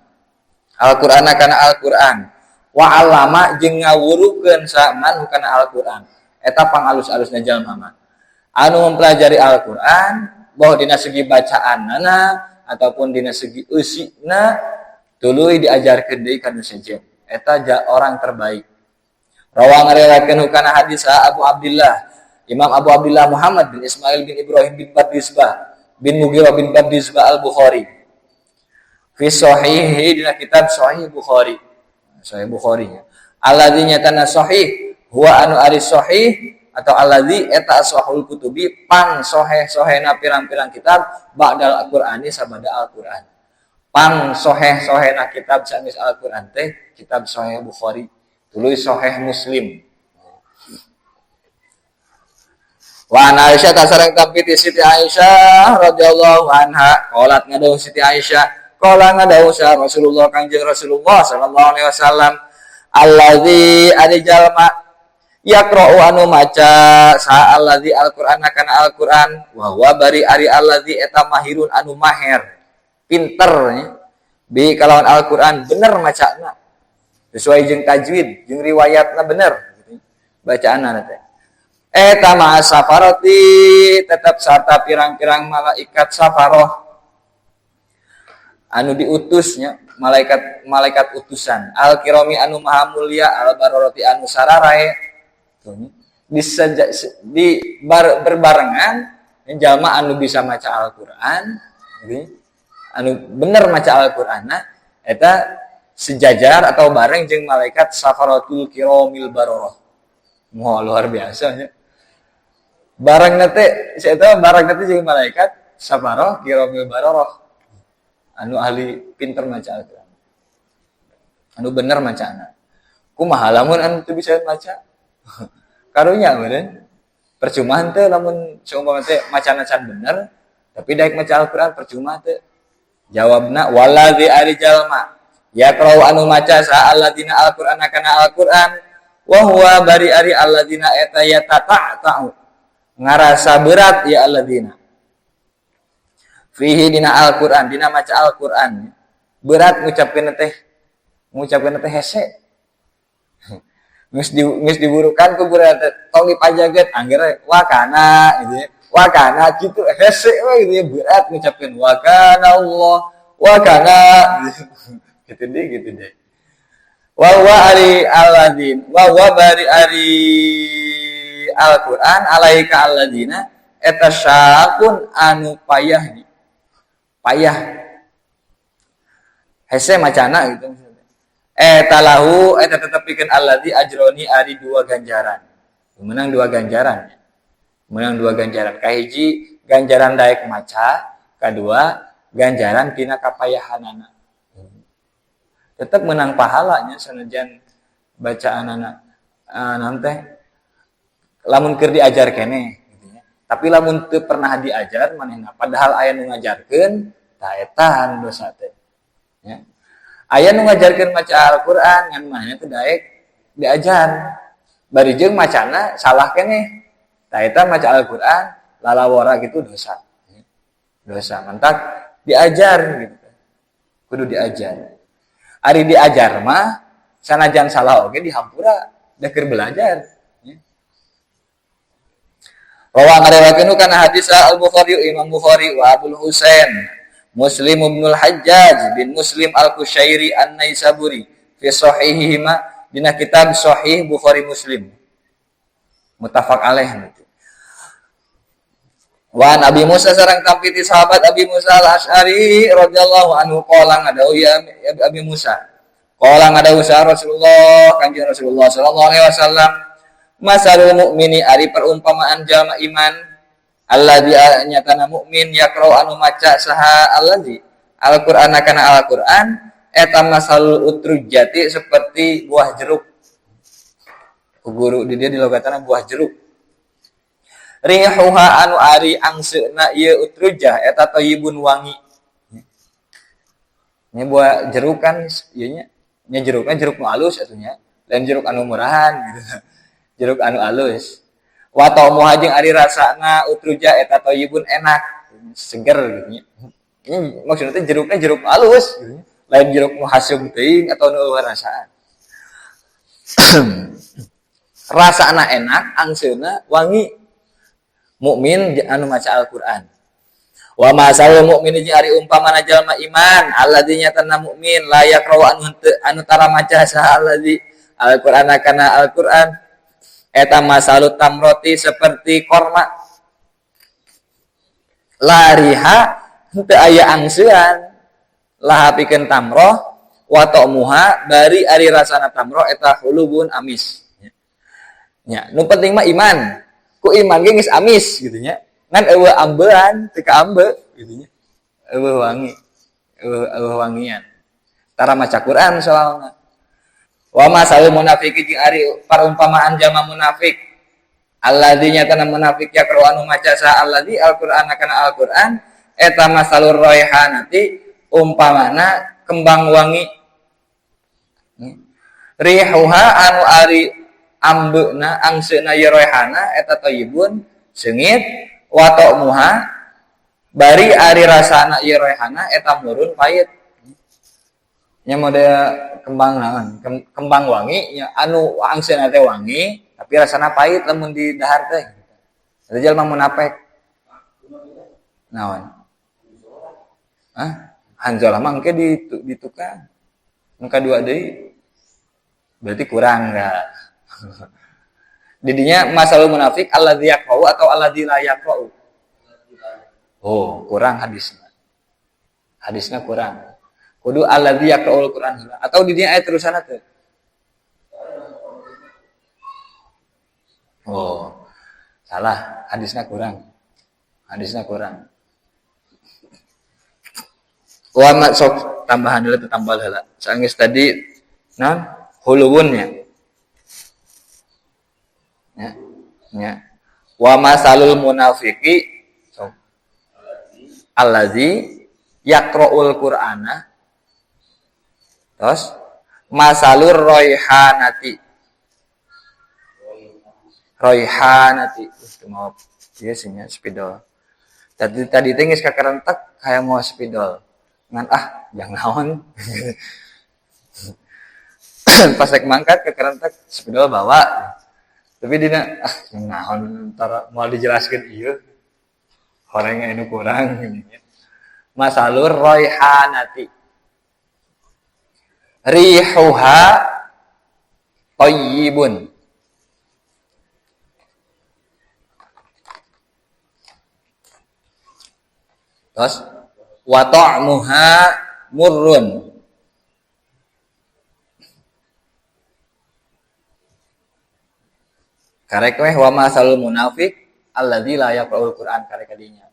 Al-Qur'ana kana Al-Qur'an wa 'allama jeung ngawurukeun saman kana Al-Qur'an. Eta pang alus-alusna jalma mah anu mempelajari Al-Qur'an boh dina segi bacaanana ataupun dina segi eusina tuluy diajarkeun deui kana sejen eta orang terbaik. Rawa ngariwayatkeun kana hadis Abu Abdillah Imam Abu Abdillah Muhammad bin Ismail bin Ibrahim bin Bardizbah bin Mughirah bin Bardizbah Al-Bukhari fi sahihi dina kitab Sahih Bukhari. Sahih Bukhari nya. Alladzi nyatana sahih huwa anu ari sahih atau alladzi eta sahul kutubi pang sahih-sahihna pirang-pirang kitab ba'dal Al-Qur'ani sabada Al-Qur'an. Pang sahih-sahihna kitab sanes Al-Qur'an teh kitab Sahih Bukhari, tuluy Sahih Muslim. Wa an Aisyah tasareng tapi ti Siti Aisyah radhiyallahu anha qalat ngadawuh Siti Aisyah qala ngadawuh sa Rasulullah Kangjeng Rasulullah sallallahu alaihi wasallam allazi ari jalma Yaqra'u anu maca saha alladzi Al-Qur'an kana Al-Qur'an, wa huwa bari ari alladzi eta mahirun anu maher, pinter nya bi kalawan Al-Qur'an, bener macana sesuai jeung tajwid jeung riwayatna bener bacaanna teh, eta ma'as safarati tetap sarta pirang-pirang malaikat safaroh anu diutusnya, malaikat malaikat utusan, al kirami anu maha mulia, al bararati anu sararae. Bisa di berbarengan jalma anu bisa maca Al-Qur'an gitu, anu bener maca Al-Qur'an eta sejajar atau bareng jeung malaikat safaratul kiramil bararah. Wah, luar biasa nya. Bareng teh saya bareng teh jeung malaikat safarah kiramil bararah anu ahli pinter maca Al-Qur'an. Anu bener macana. Kumaha lamun anu teu bisa maca? Karunya meureun. Percuma henteu lamun seumpama teh macana can bener, tapi daek maca Al-Qur'an, percuma teu? Jawabna, waladzi ari jalma yaqra'u anu maca saha alladzina Al-Qur'an kana Al-Qur'an, wa huwa bari ari alladzina eta yatata'u ngarasa berat ya alladzina fihi dina Al-Qur'an, dina maca Al-Qur'an berat ngucapkeun teh, ngucapkeun teh hese. Geus diburukan ku guru tong dipajakeun, anggeur wakana gitu ya, wakana gitu, hese we gitu ya, berat ngucapkeun wakana Allah wakana gitu deh, gitu deh. Wa huwa ari alladzin wa huwa bari ari Al-Qur'an alaika alladzina eta syakun anu payah, payah, hese macana gitu. Eta lahu eta tetep pikeun alladzi ajroni ari dua ganjaran, menang dua ganjaran, menang dua ganjaran. Kahiji ganjaran daek maca, kedua ganjaran tina kapayahanana, tetap menang pahalanya sanajan bacaanana nanti lamun keur diajar keneh gitu ya. Tapi lamun teu pernah diajar manehna, padahal aya nu ngajarkeun, tah eta dosa teh ya. Aya nu ngajarkeun maca Al-Qur'an ngan manehna teu daek diajar, bari jeung macana salah keneh, tah eta maca Al-Qur'an lalawora gitu, dosa, dosa. Mantak diajar gitu, kudu diajar. Ari diajar mah sanajan salah oge dihampura, da keur belajar. Rawa ngariwayatkeun kana hadis Al-Bukhari, Imam Bukhari, wa Abul Husain Muslim ibnul Hajjaj bin Muslim Al-Qusyairi An-Naisaburi fi sahihihima dina kitab Sahih Bukhari Muslim. Muttafaq alaih. Wa Abi Musa sareng tampi ti sahabat Abi Musa Al-Asy'ari radhiyallahu anhu, qala ngadawuh ya Abi Musa. Qala ngadawuh Rasulullah, Kanjeng Rasulullah sallallahu alaihi wasallam, masalul mukmini ari perumpamaan jalma iman, alladzi nyatana mukmin, yaqra'u anu maca saha alladzi Al-Qur'an kana Al-Qur'an, eta masalul utrujati seperti buah jeruk. Guru di dia di logatana buah jeruk. Rihuha anu ari angseuna ieu utrujah eta thayyibun wangi. Ini buah jeruk kan ieu nya, nya jeruknya jeruk nu alus atuh nya, lain jeruk anu murahan gitu. Jeruk anu alus. Wa ta'muha jeung ari rasana utruja eta thayyibun enak, seger gitu nya. Ini maksudnya teh jeruknya jeruk nu alus gitu. Lain jeruk nu haseum teuing atau nu eueuh rasaan. Rasana enak, angseuna wangi. Mukmin anu maca Al-Qur'an. Wa masalul mukmin jeung ari umpamana jalma iman alladzi nyatana mukmin la yaqra'u anu henteu anu tara maca saha alladzi Al-Qur'an kana Al-Qur'an, eta masalut tamroti seperti korma, lariha henteu aya angsean laha pikeun tamroh, wa ta'muha bari ari rasana tamroh eta hulubun amis nya. Nu penting mah iman, ku iman ge geus amis gitu nya, ngan eueuh ambean, teu kaambe gitu nya, eueuh wangi, eueuh eueuh wangian, tara maca Quran soalna. Wa masalul munafiki jeung ari parumpamaan jalma munafik, alladzi nyatana munafik yaqra'u anu maca saha alladzi Al-Qur'an kana Al-Qur'an, eta masalur raihanati umpamana kembang wangi, rihuha anu ari Ambeuna angseuna ieu roehana eta thayyibun seungit wa ta'muha bari ari rasana ieu roehana eta murun pahit. Nya model kembang naon? Kembang wangi nya anu angseuna teh wangi tapi rasana pahit lamun di dahar teh. Eta jalma munafik. Naon? Hah? Hanzalah mah engke di tukang. Nu kadua deui. Berarti kurang enggak? Didinya masalah munafik alladzi yaqra'u atau alladzi la yaqra'u? Oh, kurang hadisnya. Hadisnya kurang. Kudu alladzi yaqra'ul Qur'an atau didinya aya terusanna teh? Oh, salah, hadisnya kurang. Hadisnya kurang. Wa ma sok tambahan heula teh tambal heula. Saenggeus tadi naon? Huluwunnya. Ya, ya. Wa masalul munafiki sok allazi yaqra'ul Qur'ana. Terus masalur raihanati. Raihanati. Itu mau ieu sih nya spidol. Tadi teh geus kakarentek kayak mau spidol. Ngan ah jangan naon. Pas rek mangkat kakarentek spidol bawa. Tapi dina ah naon tara moal dijelaskeun ieu. Horeng anu kurang Masalur raihanati. Rihuha thayyibun. Terus wa ta'muha murrun. Karek weh wa masalul munafik alladzi la yaqra'ul Qur'an karek kadinya.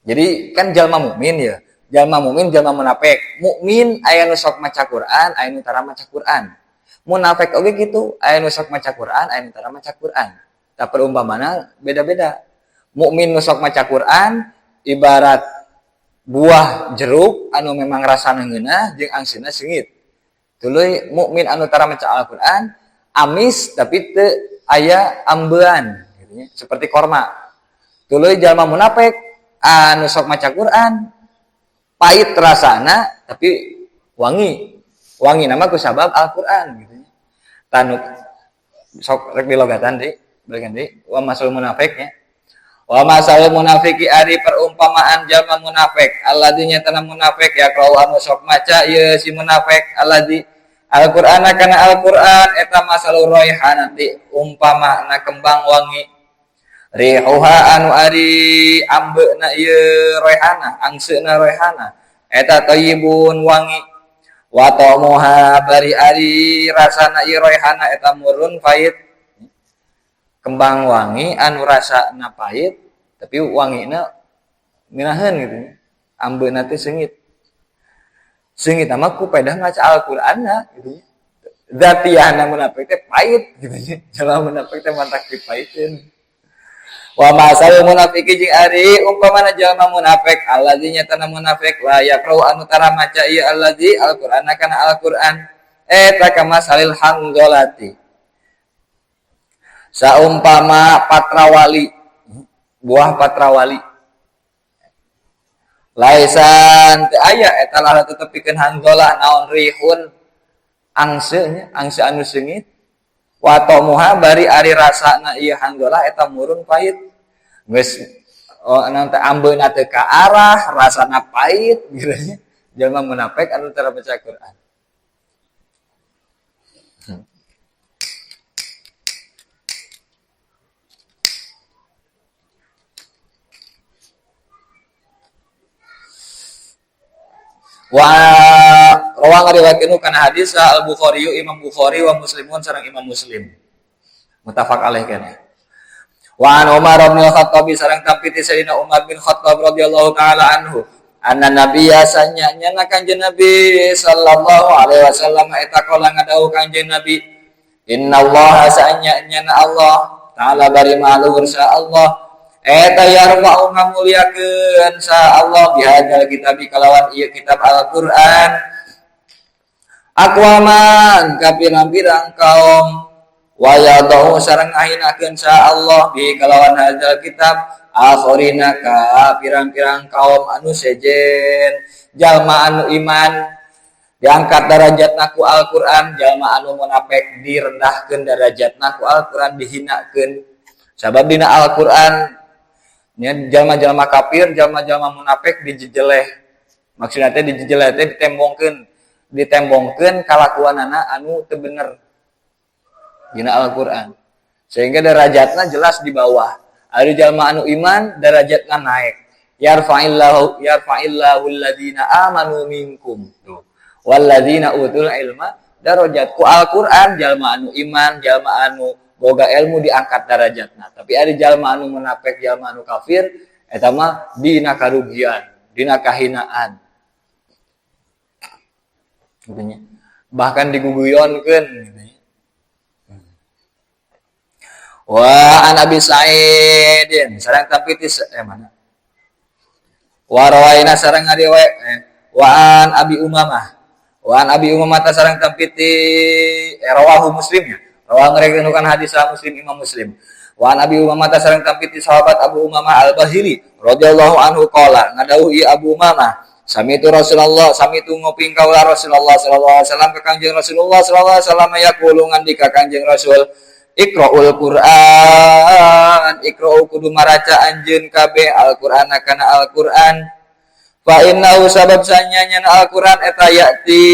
Jadi kan jalma mukmin ya. Jalma mukmin jalma munafik. Mukmin aya nu sok maca Quran, aya nu tara maca Quran. Munafik oge kitu, aya nu sok maca Quran, aya nu tara maca Quran. Tah perumpamana beda-beda. Mukmin nu sok maca Quran ibarat buah jeruk anu memang rasana ngeunah jeung angsina seungit. Tuluy mukmin anu tara maca Al-Qur'an amis tapi teu aya ambean gitu nya, seperti korma. Tuluy jalma munafik anu sok maca Quran pahit rasana tapi wangi. Wangi nama ku sabab Al-Qur'an gitu nya. Tanu sok rek dilogatan deui, balikan deui wa masalul munafik nya. Wa masalul munafiki ari perumpamaan jalma munafik alladzi nyatana munafik ya qau anu sok maca ieu si munafik alladzi Al-Qur'ana kana Al-Qur'an eta masalul raihanati umpamana kembang wangi rihuha anu ari ambeuna ieu raihana angseuna raihana eta thayyibun wangi wa ta'muha bari ari rasana ieu raihana eta murun pahit. Kembang wangi anu rasana pahit tapi wangina ngeunaheun gitu nya. Ambeuna teh seungit. Seungit mah ku pedah maca Al-Qur'anna gitu nya. Zatiahna munafik teh pahit gitu nya. Jalma munafik teh mantak dipahitin. Wa masalul munafiki jeung ari umpamana jalma munafik allazi nyatana munafik la yaqra'u anu tara maca ieu allazi Al-Qur'ana kana Al-Qur'an eta kamasalil hanzalati. Saumpama patrawali, buah patrawali. Laisan teu aya eta lah tetepikeun hanzalah naon rihun angse nya, angse anu seungit. Wa ta'muha bari ari rasana ieu hanzalah eta murun pahit. Geus oh naon teh ambeuna teu ka arah, rasana pahit gitu nya. Jalma munafik anu tara baca Quran. Wa rawa ngariwayatkeun kana hadis Al-Bukhari Imam Bukhari wa Muslimun sareng Imam Muslim. Muttafaq alaih kana. Wa an Umar bin Khattab sareng tampi ti Sayyidina Umar bin Khattab radhiyallahu taala anhu anna nabiyya sanyanya kanjeng Nabi sallallahu alaihi wasallam eta kala ngadawuh kanjeng Nabi innallaha sanyanya Allah taala bari maluhur sa Allah eta yarfa'u ngamuliakeun sa Allah bihadzal kitabi kalawan ieu kitab Al-Qur'an Aqwaman ka pirang-pirang kaum, wa yadau sareng ngahinakeun sa Allah bi kalawan hadzal kitab akhirina ka pirang-pirang kaum anu sejen. Jalma anu iman diangkat darajatna ku Al-Qur'an, jalma anu munafik direndahkeun darajatna ku Al-Qur'an, dihinakeun. Sabab dina Al-Qur'an nya jalma-jalma kafir, jalma-jalma munafik dijejeleh. Maksudna teh dijejeleh teh ditembongkeun, ditembongkeun kalakuanana anu teu bener dina Al-Qur'an. Sehingga derajatna jelas di bawah. Ari jalma anu iman derajatna naik. Yarfa'illahu yarfa'illahu alladzina amanu minkum. Tuh. Walladzina utul ilma darajat. Ku Al-Qur'an jalma anu iman, jalma anu boga ilmu diangkat darajatna. Tapi ari jalma anu munafik, jalma anu kafir eta mah dina karugian, dina kahinaan. Gitu nya. Bahkan diguguyonkeun gitu nya. Wa an Abi Sa'idin sareng tapi mana? Wa rawaina sareng ngariwayat wa an Abi Umamah. Wa an Abi Umamah ta sareng tampi ti rawahu Muslim ya. Rawahu ngariwayatkeun kana hadis Muslim, Imam Muslim. Wa an Abi Umamah ta sareng tampi ti sahabat Abu Umamah Al-Bahili radhiyallahu anhu, qala ngadawuh ieu Abu Umamah, sami'tu Rasulullah, sami'tu nguping kaula Rasulullah sallallahu alaihi wasallam ka Kangjeng Rasulullah sallallahu alaihi wasallam, yaqulu ngandika Kangjeng Rasul, Iqra'ul Qur'an, iqra'u kudu maraca anjeun kabeh Al-Qur'an kana Al-Qur'an, fa innahu sabab sanyanya Al-Qur'an eta ya'ti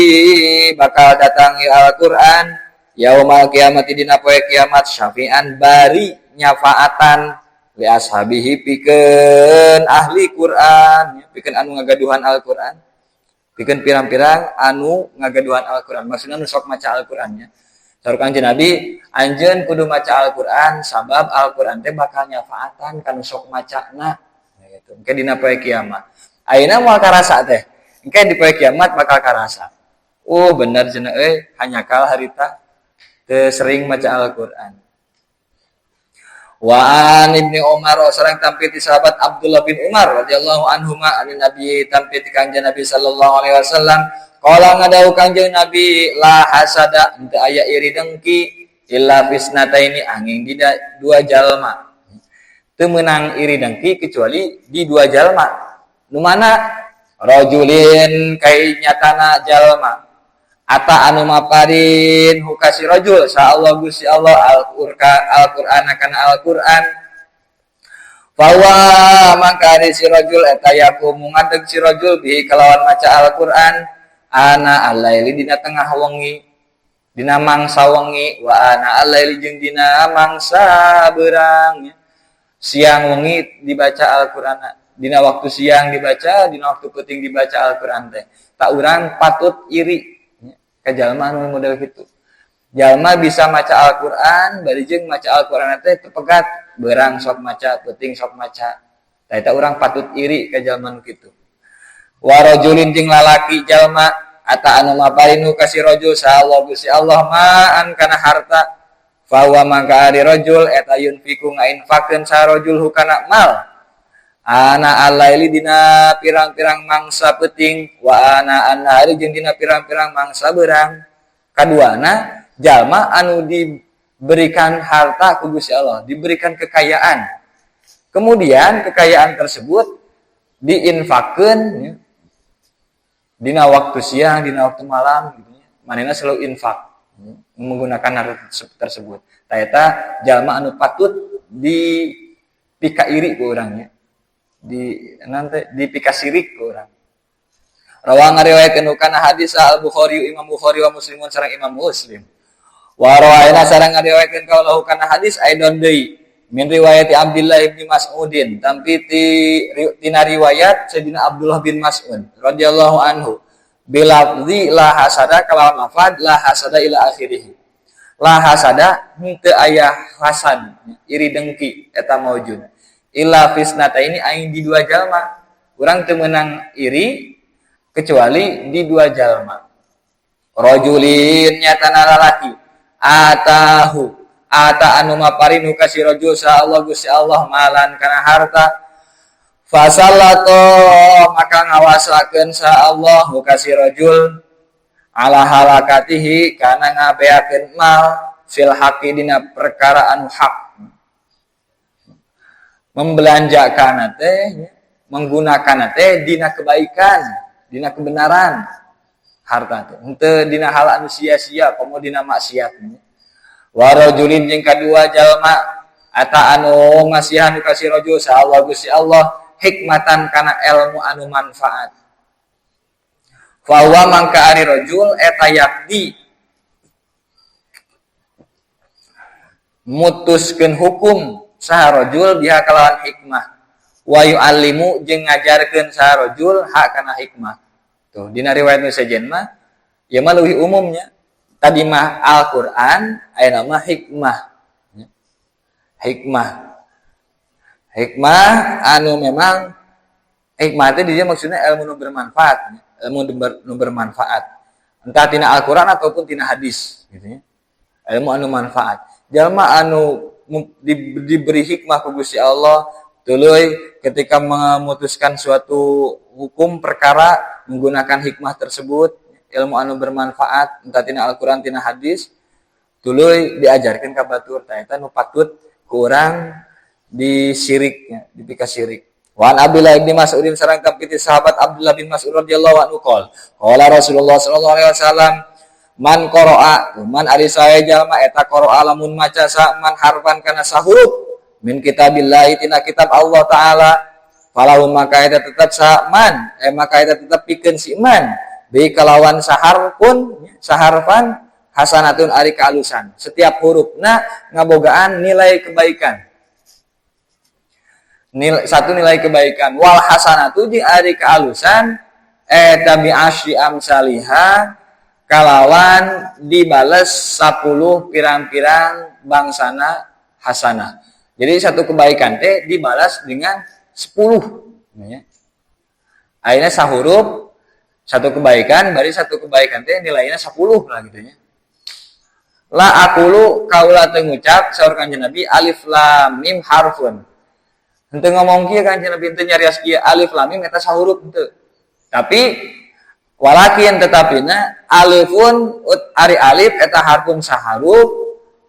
bakal datang ya Al-Qur'an yaumal kiamat dina poe kiamat syafi'an bari nyafaatan li ashabihi pikeun ahli Qur'an, pikeun anu ngagaduhan Al-Qur'an, pikeun pirang-pirang anu ngagaduhan Al-Qur'an, maksudna nu sok maca Al-Qur'annya. Saur Kangjeng Nabi, anjeun kudu maca Al-Qur'an sabab Al-Qur'an teh bakal nyafaatan kanu sok macana gitu. Engke dina poe kiamat. Ayeuna moal karasa teh. Engke di poe kiamat bakal karasa. Oh bener cenah euy, hanjakal harita teu sering maca Al-Qur'an. Wa an Ibni Umar sareng tampi ti sahabat Abdullah bin Umar radhiyallahu anhuma anin Nabi tampi ti Kangjeng Nabi sallallahu alaihi wasallam, qala ngadawuh Kangjeng Nabi, la hasada henteu aya iri dengki illa fisnataini angin di dua jalma. Teu meunang iri dengki kecuali di dua jalma. Nu mana? Rajulin kai nyatana jalma ata anu maparin hu ka si rajul sa Allah Gusti Allah Al-Qur'an kana Al-Qur'an, fawa mangka ari si rajul eta yaqumu ngadeg si rajul bihi kalawan maca Al-Qur'an ana alaili dina tengah wengi, dina mangsa wengi, wa ana alaili jeung dina mangsa beurang. Siang wengi dibaca Al-Qur'an, dina waktu siang dibaca, dina waktu peuting dibaca Al-Qur'an teh. Tah, urang patut iri ka jalma anu model kitu. Jalma bisa maca Al-Qur'an, bari jeung maca Al-Qur'an teh teu pegat, beurang sok maca, peuting sok maca. Tah, eta urang patut iri ka jalma nu kitu. Wa rajulin jeung lalaki jalma ata anu maparin ka si rajul sa Allah Gusti Allah ma'an kana harta, fahuwa mangka ari rajul eta yunfiku ngainfakeun sa rajul hu kana mal ana alaili dina pirang-pirang mangsa peuting, wa ana annahari jeung dina pirang-pirang mangsa beurang. Kaduana jalma anu diberikan harta ku Gusti Allah, diberikan kekayaan, kemudian kekayaan tersebut diinfakeun ya, dina waktu siang, dina waktu malam gitu ya. Manehna selalu infak ya, menggunakan harta tersebut. Tah, eta jalma anu patut di pika iri ku urang nya. Di nanti di pika sirik ku urang. Rawa ngariwayatkeun kana hadis Al Bukhari Imam Bukhari wa Muslimun sareng Imam Muslim. Wa rawaina sareng ngariwayatkeun kaulahu kana hadis aidon deui min riwayat Abdullah bin Mas'udin tampi ti tina riwayat Sayyidina Abdullah bin Mas'ud radhiyallahu anhu bilafzi la hasada kalawan lafad la hasada ila akhirih. La hasada henteu aya hasad iri dengki eta maujud illa fisnataini aing di dua jalma. Urang teu meunang iri kecuali di dua jalma. Rajulin nyatana lalaki atahu ata anu maparin ka si rajul sa Allah Gusti Allah malan kana harta, fasallato maka ngawasakeun sa Allah ka si rajul. Ala halakatihi kana ngabeakeun mal fil haqi dina perkara anu hak. Membelanjakan teh, menggunakan teh dina kebaikan, dina kebenaran harta teh. Henteu dina hal anu sia-sia, komo dina maksiat. Wa rajulin jeung kadua jalma ata anu masihan ka si rajul sa Allah Gusti Allah hikmatan kana ilmu anu manfaat. Fa huwa mangka ari rajul eta yakdi mutuskeun hukum saha rajul biha kalawan hikmah wa yu'allimu jeung ngajarkeun saha rajul hak kana hikmah. Tuh dina riwayat nu sejen mah ieu mah leuwih umumnya. Tadi mah Al-Qur'an, ayeuna mah hikmah. Hikmah. Hikmah anu memang hikmah teh dia maksudnya ilmu nu bermanfaat, ilmu nu bermanfaat. Entah tina Al-Qur'an ataupun tina hadis gitu ya. Ilmu anu manfaat. Jalma anu diberi hikmah ku Gusti Allah tuluy ketika memutuskan suatu hukum perkara menggunakan hikmah tersebut, ilmu anu bermanfaat entah tina Al-Qur'an tina hadis tuluy diajarkeun ka batur tah eta nu patut ku urang disiriknya, dipikasirik. Wa an Abdullah bin Mas'udin sareng kapiti sahabat Abdullah bin Mas'ud radhiyallahu anhu qol qala Rasulullah sallallahu alaihi wasallam man qara'a man ari sae jalma eta qara'a lamun maca sa man harfan kana sahuruf min kitabillahi tina kitab Allah taala falahu maka eta tetep sa man maka eta tetep pikeun si man bi kalawan saharfun saharfan hasanatun ari kaalusan. Setiap hurufna ngabogaan nilai kebaikan. Nilai, satu nilai kebaikan wal hasanatu jeung ari kaalusan eta bi asyri amsaliha kalawan dibales 10 pirang-pirang bangsana hasanah. Jadi satu kebaikan teh dibalas dengan 10 ya. Akhirnya sahuruf satu kebaikan, bari satu kebaikan teh nilainya 10 lah gitu nya. La aqulu kaula teu ngucap saur Kanjeng Nabi alif lam mim harfun. Henteu ngomong kieu Kanjeng Nabi henteu nyarios kieu alif lam mim eta sahuruf henteu. Tapi walakin tetapina alifun ari alif eta harfun saharuf,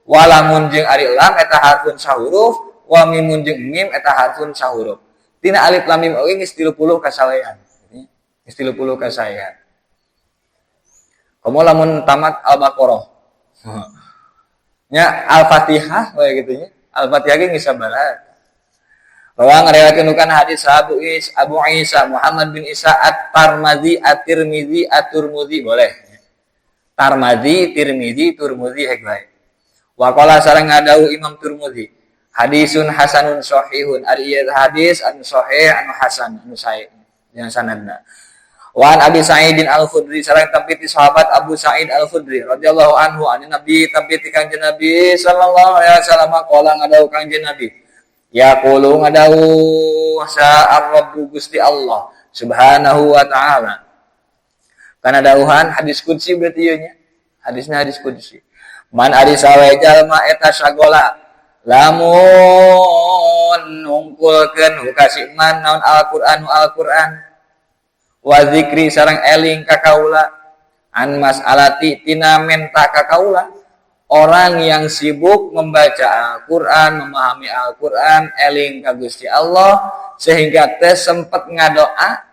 walamun jeung ari lam eta harfun sahuruf, wa mimun jeung mim eta harfun sahuruf. Tina alif lam mim oge geus 30 kasawean. Geus 30 kasaean. Komo lamun tamat Al-Baqarah. Nya Al-Fatihah we kitu nya. Al-Fatihah ge geus sabaraha. Rawa ngariwayatkeun kana hadis Abu Isa Muhammad bin Isa At-Tarmadzi At-Tirmizi At-Turmudzi boleh. Tarmadzi, Tirmizi, Turmudzi hek bae. Wa qala sareng ngadawuh Imam Turmudzi, hadisun hasanun sahihun. Ari ieu hadis anu sahih anu hasan anu sae yang sanadna. Wa an Abi Sa'idin Al-Khudri sareng tampi ti sahabat Abu Sa'id Al-Khudri radhiyallahu anhu an Nabi tampi ti Kangjeng Nabi sallallahu alaihi wasallam qala ngadawuh Kangjeng Nabi yaqulu ngadawuh sa ar-Rabbu Gusti Allah subhanahu wa ta'ala. Kana dawuhan hadis qudsi berarti ieu nya. Hadisna hadis qudsi. Man ari sawe jalma eta sagola lamun nungkulkeun ka si man naon Al-Qur'anu Al-Qur'an wa zikri sareng eling ka kaula an mas'alati tina menta ka kaula. Orang yang sibuk membaca Al-Qur'an, memahami Al-Qur'an, eling ka Gusti Allah sehingga teh sempet ngadoa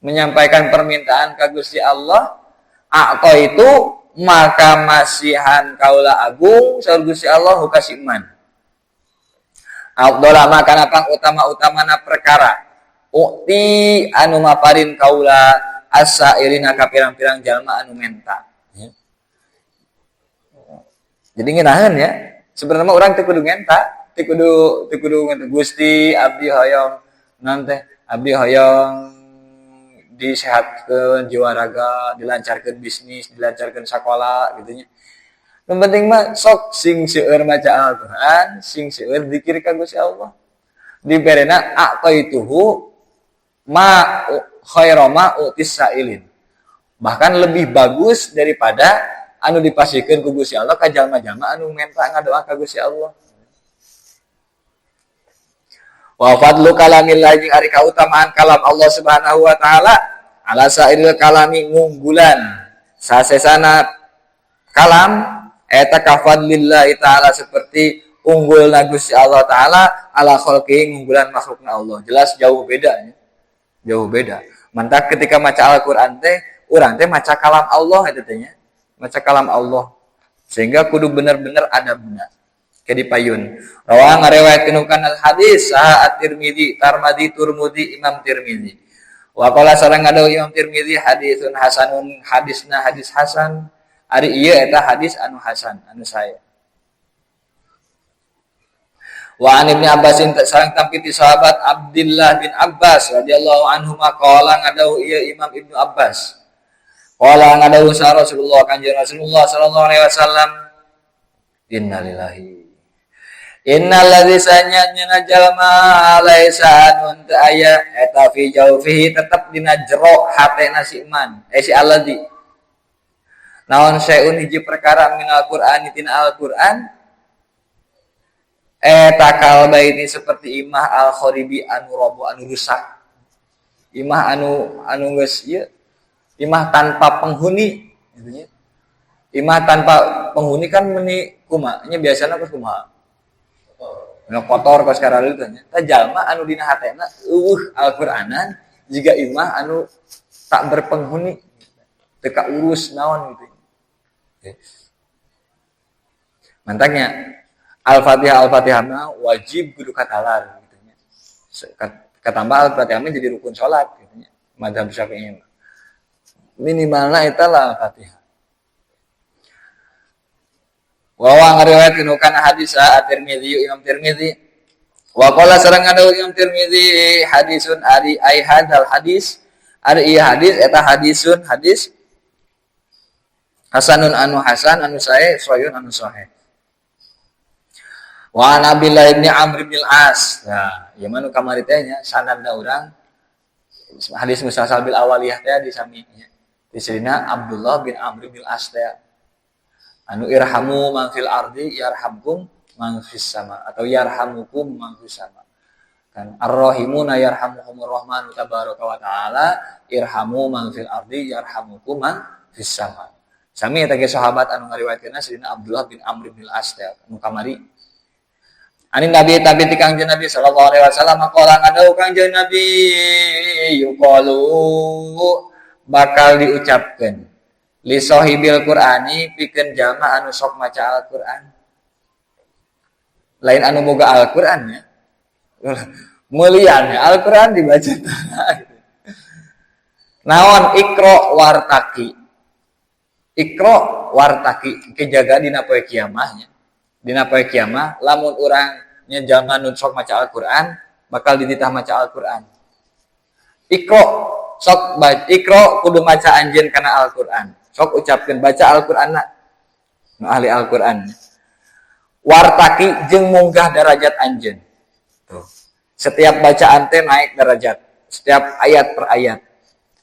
menyampaikan permintaan ka Gusti Allah, atau itu maka masihan kaula agung saur Gusti Allah ka si iman. Afdhala maka pang utama-utamana perkara ukti anu maparin kaula asa irina ka pirang-pirang jalma anu menta. Jadi ngeunaheun ya. Sebenarnya orang teu kudu ngenta, teu kudu ngenta Gusti abdi hoyong naon teh, abdi hoyong disehatkeun jiwa raga, dilancarkeun bisnis, dilancarkeun sakola gitu nya. Yang penting mah sok sing seueur maca Al-Qur'an, sing seueur zikir ka Gusti Allah. Diberena aqaituhu ma khaira ma utis sailin. Bahkan lebih bagus daripada anu dipasihkeun ku Gusti Allah ka jalma-jalma anu menta ngadoa ka Gusti Allah. Wa fadlu kalamillah jeung ari kautamaan kalam Allah Subhanahu wa taala ala sairil kalami ngunggulan Sasesana kalam eta kafadlillahi ta'ala seperti unggul Gusti Allah ta'ala ala khalqi ngunggulan makhlukna Allah. Jelas jauh beda ya. Jauh beda. Mantak ketika maca Al-Qur'an teh urang teh maca kalam Allah eta teh nya. Maca kalam Allah. Sehingga kudu bener-bener adabna. Ke di payun. Rawa ngariwayatkeun kana hadis saha At-Tirmizi, Tarmadi, Turmudi, Imam Tirmizi. Wa qala sareng ngadawuh Imam Tirmizi hadisun hasanun, hadisna hadis hasan. Ari ieu eta hadis anu hasan, anu sae. Wa an Ibnu Abbasin sareng tampi ti sahabat Abdullah bin Abbas radhiyallahu anhu qala ngadawuh ieu Imam Ibnu Abbas. Qala ngadawuh sa Rasulullah kanjeng Rasulullah sallallahu alaihi wasallam, innalillahi innal ladzi sanya nyana jalma laisa anu teu aya eta fi jaufihi tetep dina jero hatena si iman si alladzi naon syai'un hiji perkara minal Qur'ani tina Al-Qur'an eta kalbaiti seperti imah al kharibi anu robo anu rusak, imah anu anu geus ieu, imah tanpa penghuni gitu nya. Imah tanpa penghuni kan meni kumaha nya, biasana kos kumaha? Nu kotor kos kararitu nya. Tah jalma anu dina hatena eueuh Al-Qur'anan jiga imah anu tak berpenghuni, teu kaurus naon gitu. Mantaknya Al-Fatihah, Al-Fatihah mah wajib kudu katalar gitu nya. Katambah Al-Fatihah mah jadi rukun salat gitu nya. Mazhab Syafi'i mah. Minimalna eta lah Al-Fatihah. Wa ngariwayatkeun kana hadis At-Tirmizi, Imam Tirmizi. Wa qala sareng ngadawuh Imam Tirmizi hadisun ari ai hadzal hadis, ari ieu hadis eta hadisun hadis hasanun anu hasan anu sae, sahihun anu sahih. Wa an Abdullah bin Amr bin As. Nah, ieu mah nu kamari teh nya sanadna urang hadis musalsal bil awaliyah teh disami nya. Di Abdullah bin Amr bin As teh. Anu irhamu man fil ardi yarhamkum man fis sama atau yarhamukum man fis sama. Kan ar-rahimuna yarhamuhumur rahmanu tabaraka wa taala, irhamu man fil ardi yarhamukum man fis sama. Sami eta ge sahabat anu ngariwayatkeunna Sayyidina Abdullah bin Amr bin As teh anu kamari. Ani Nabi tapi ti Kangjeng Nabi sallallahu alaihi wasallam qala ngadawuh Kangjeng Nabi yuqalu bakal diucapkeun li sahibil Qur'ani pikeun jalma anu sok maca Al-Qur'an. Lain anu boga Al-Qur'an ya. Mulian ya Al-Qur'an dibaca. Naon ikro wartaki. Ikro wartaki kejaga dina poe kiamahnya. Dina poe kiamah lamun urang nya jalma nu sok maca Al-Qur'an bakal dititah maca Al-Qur'an. Ikro sok baca, ikro kudu maca anjeun kana Al-Qur'an. Sok ucapkeun baca Al-Qur'anna. Nu ahli Al-Qur'an. Wartaki jeung munggah derajat anjeun. Tuh. Setiap bacaan teh naik derajat. Setiap ayat per ayat.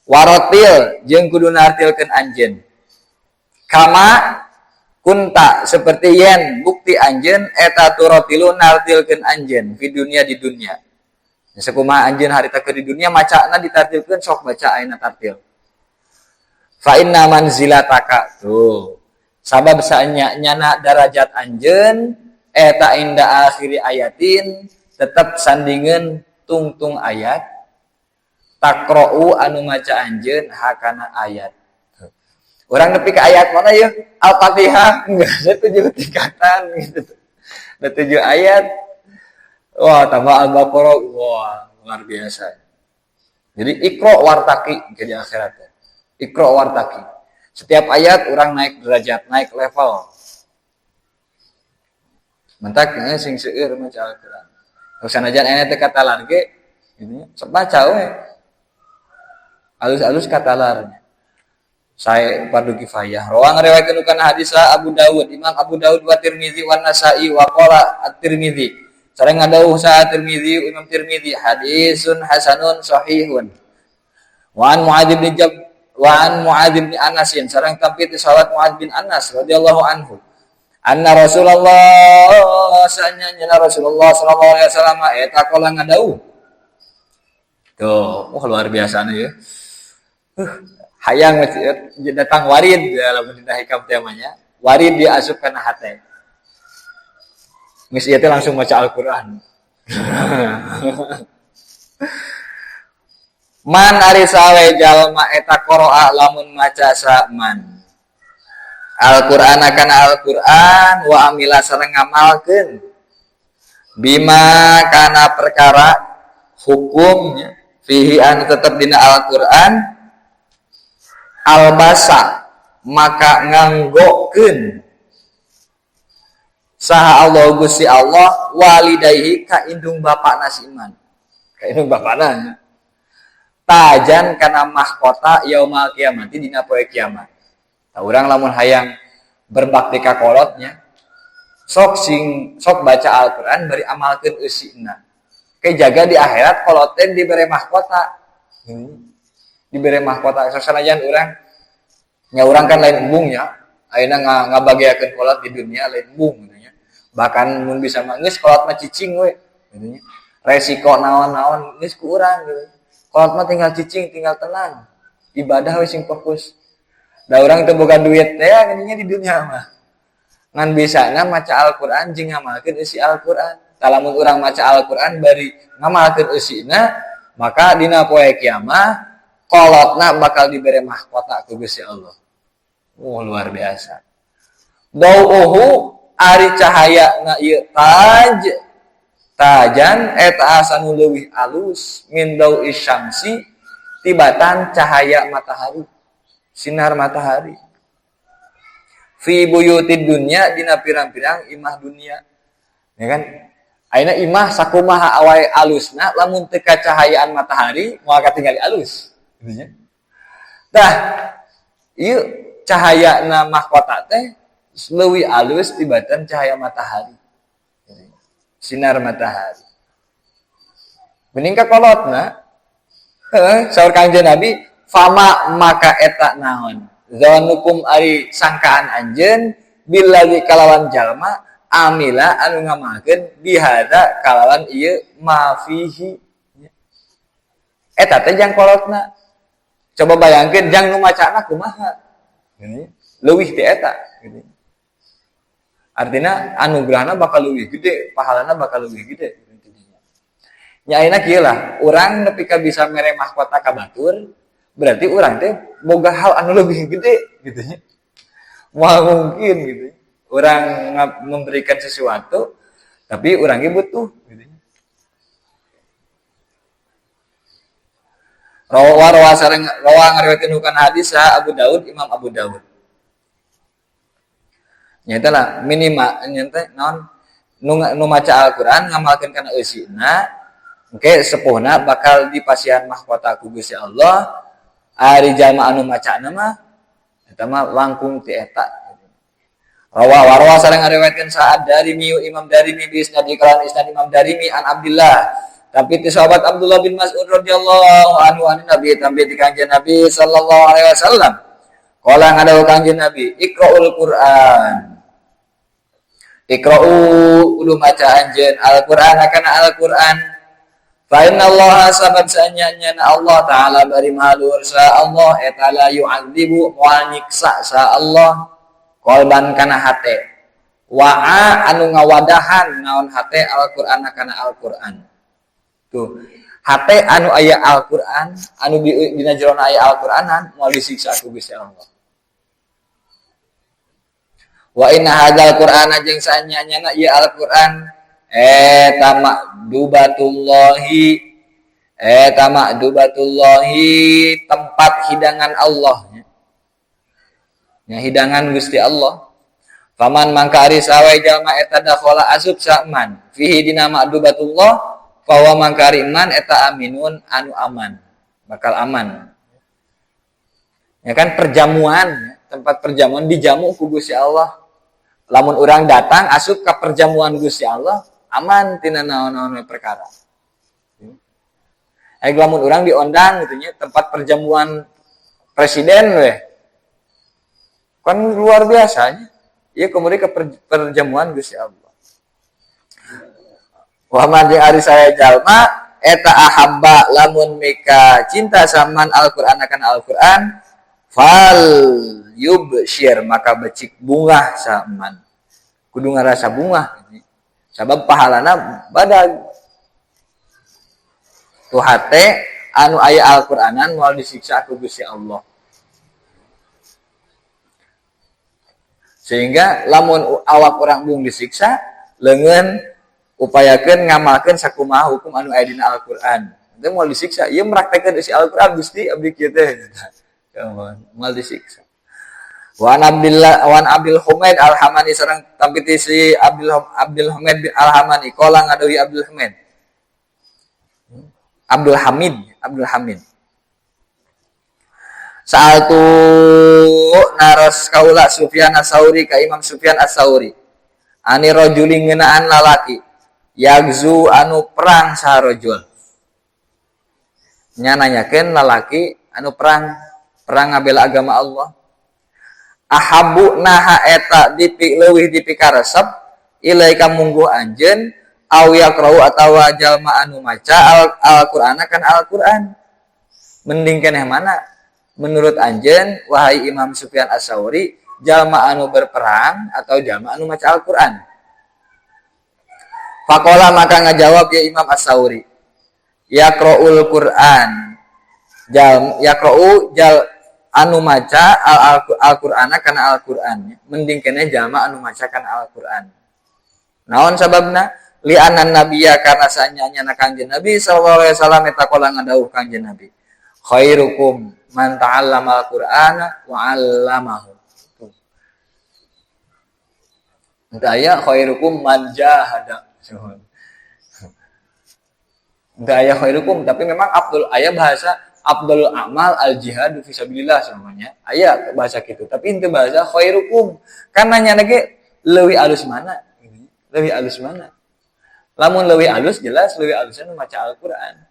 Warotil jeung kudu nartilkeun anjeun. Kama kunta seperti yen bukti anjeun eta turotilu nartilkeun anjeun di dunia di dunia. Sakumaha anjeun harita keur di dunia macana ditartilkeun sok baca ayeuna tartil. Fa inna manzilataka tuh. Sabab saanya nyana darajat anjeun eta inda akhiri ayatin tetap sandingan tungtung ayat takro'u anu maca anjeun hakana ayat. Orang nepi ke ayat mana ya? Al-Fatihah enggak ada 7 tingkatan gitu. Ada 7 ayat. Wah, tambah Al-Baqarah, wah, luar biasa. Jadi ikro wartaki ke di akhirat. Ikro wartaki. Setiap ayat orang naik derajat, naik level. Mentak ini sing seueur maca Al-Qur'an. Sanajan ene teh katalar ge gitu nya, sok baca we. Alus-alus katalarnya. Saya fardu kifayah. Rawa ngariwayatkeun kana hadis Abu Dawud, Imam Abu Dawud wa Tirmizi wa Nasa'i wa qala At-Tirmizi. Sareng ngadawuh sa Tirmizi, Imam Tirmizi hadisun hasanun sahihun. Wa an Muadz bin Jab wa an Muadz bin Anas sareng tampi ti sahabat Muadz bin Anas radhiyallahu anhu. Anna Rasulullah sanya nyana Rasulullah sallallahu alaihi wasallam eta qala ngadawuh. Tuh, wah luar biasa nih ya. Hayang datang warid dalam dina hikam temanya. Warid dia asup kana hate. Geus ieu teh langsung maca Al-Qur'an. Man ari sawe jalma eta qara'a lamun maca saman Al-Qur'an kana Al-Qur'an wa amila sareng ngamalkeun bima kana perkara hukumnya fihi anu tetep dina Al-Qur'an albasa maka nganggokeun saha Allah Gusti Allah walidayhi ka indung bapakna si iman ka indung bapakna tajan kana mahkota yaumal kiamati dina poe kiamat. Tah urang lamun hayang berbakti ka kolotnya sok sing sok baca Al-Qur'an bari amalkeun eusina. Ke jaga di akhirat kolot teh dibere mahkota. Dibere mahkota sanajan urang nya urang kan lain embungnya ayeuna ngabageakeun kolot di dunia lain embung gitu nya. Bahkan mun bisa mah geus kolot mah cicing we gitu nya. Resiko naon-naon geus ku urang gitu. Kolot mah tinggal cicing, tinggal tenang. Ibadah we sing fokus. Da urang teu boga duit teh geuning di dunia mah. Ngan bisana maca Al-Qur'an jeung ngamalkeun eusi Al-Qur'an. Tah lamun urang maca Al-Qur'an bari ngamalkeun eusina, maka dina poe kiamah kolotna bakal dibere mahkota ku Gusti Allah. Oh, luar biasa. Dauhu ari cahaya na ieu taj tajan eta asa nu leuwih alus min dau isyamsi tibatan cahaya matahari, sinar matahari. Fi buyutid dunya dina pirang-pirang imah dunia. Ya kan? Ayeuna imah sakumaha awae alusna lamun teu kacahayaan matahari moal katingali alus. Gitu nya. Tah, ieu cahayana mahkota teh leuwih alus tibatan cahaya matahari. Sinar matahari. Mending ka kolotna. Heeh, saur Kangjeng Nabi, fama maka eta naon? Zanukum ari sangkaan anjeun billadzi kalawan jalma amila anu ngamalkeun bihadza kalawan ieu ma fihi. Eta teh jang kolotna. Coba bayangkeun jang nu macana kumaha? Gini, leuwih ti eta gini. Artinya anugerahna bakal leuwih gede, pahalana bakal leuwih gede. Nya ayeuna kieu lah, urang nepi ka bisa mere mahkota ka batur, berarti urang teh boga hal anu leuwih gede gitu nya. Moal mungkin gitu. Urang memberikan sesuatu tapi urang ge butuh gitu nya. Rawa rawa sareng rawa ngariwayatkeun hukana hadis saha Abu Daud, Imam Abu Daud. Nyata lah minima nyata naon nu maca Al-Qur'an ngamalkeun kana eusina engke sepuhna bakal dipasihan mahkota ku Gusti Allah. Ari jalma anu macana mah eta mah langkung ti eta. Rawa warwa sareng ngariwayatkeun saat Darimi Imam Darimi bi isnad kalawan isnad Imam Darimi an Abdullah. Tapi ti sahabat Abdullah bin Mas'ud radhiyallahu anhu an Nabi tampi ti Kangjeng Nabi sallallahu alaihi wasallam. Qala ngadawuh Kangjeng Nabi, Iqra'ul Qur'an. Iqra'u kudu maca anjeun Al-Qur'an kana Al-Qur'an. Fa inna Allah sabab saanyana Allah taala bari maha luhur sa Allah eta la yu'adzibu moal nyiksa sa Allah qalban kana hate. Wa'a anu ngawadahan naon hate Al-Qur'an kana Al-Qur'an. Tuh, hate anu aya Al-Qur'an, anu dina jerona aya Al-Qur'anan moal disiksa ku Gusti Allah. Wa inna hadzal Qur'ana jeung saanyana ieu Al-Qur'an eta makdubatullahi, eta makdubatullahi tempat hidangan Allah. Nya hidangan Gusti Allah. Faman mangka ari sawe jalma eta dakhala asup saman fihi dina makdubatullah fawa mangka ari man eta aminun anu aman, bakal aman. Ya kan perjamuan, tempat perjamuan dijamu ku Gusti Allah. Lamun urang datang asup ka perjamuan Gusti Allah, aman tina naon-naon perkara. Lamun urang diondang gitu nya tempat perjamuan presiden weh. Kan luar biasanya. Ieu kemudian ke perjamuan Gusti Allah. Wa man jeung ari saya jalma eta ahabba lamun mika cinta saman Al-Qur'an akan Al-Qur'an Fal yubsyir, maka becik bungah saman, kudu ngarasa bungah sabab pahalana badag. Tuh hate anu aya Al-Qur'anan moal disiksa ku Gusti Allah. Sehingga lamun awak urang bung disiksa, leungeun upayakeun ngamalkeun sakumaha hukum anu aya dina Al-Qur'an. Teu moal disiksa, ieu meraktekeun isi Al-Qur'an Gusti abdi kieu teh. Moal disiksa. Wa an Abdillah wa an Abdul Humaid Al-Hamani, sareng tampiti si Abdul Humaid bin Al-Hamani, qala ngadawuhi Abdul Humaid. Abdul Hamid, Abdul Hamid. Sa'altu naros kaula Sufyan As-Sauri ka Imam Sufyan As-Sauri. Ani rajuli ngeunaan lalaki yagzu anu perang saha rajul. Nya nanyakeun lalaki anu perang, perang ngabela agama Allah. Ahabu naha eta dipi leuwih dipikaresep ilaika mungguh anjeun aw yaqra'u atawa jalma anu maca Al-Qur'ana kan Al-Qur'an. Mending keneh mana? Menurut anjeun wahai Imam Sufyan As-Sauri, jalma anu berperang atau jalma anu maca Al-Qur'an? Faqala maka ngajawab ya Imam As-Sauri, yaqra'ul Qur'an. Jal yaqra'u jal anu maca Al-Qur'ana kana Al-Qur'an. Mending keneh jalma anu maca kana Al-Qur'an. Naon sababna? Li anna nabiyya karena sanyanya Kanjeng Nabi sallallahu alaihi wasallam eta qala ngadawuh Kanjeng Nabi, khairukum man ta'allama al-Qur'ana wa 'allamahu. Entah aya khairukum man jahada. Entah aya khairukum, tapi memang abdul aya bahasa abdul amal al jihad fi sabilillah semuanya. Aya bahasa gitu, tapi itu bahasa khairukum. Karena nya lagi leuwih alus mana? Leuwih alus mana? Lamun leuwih alus jelas leuwih alusna maca Al-Qur'an.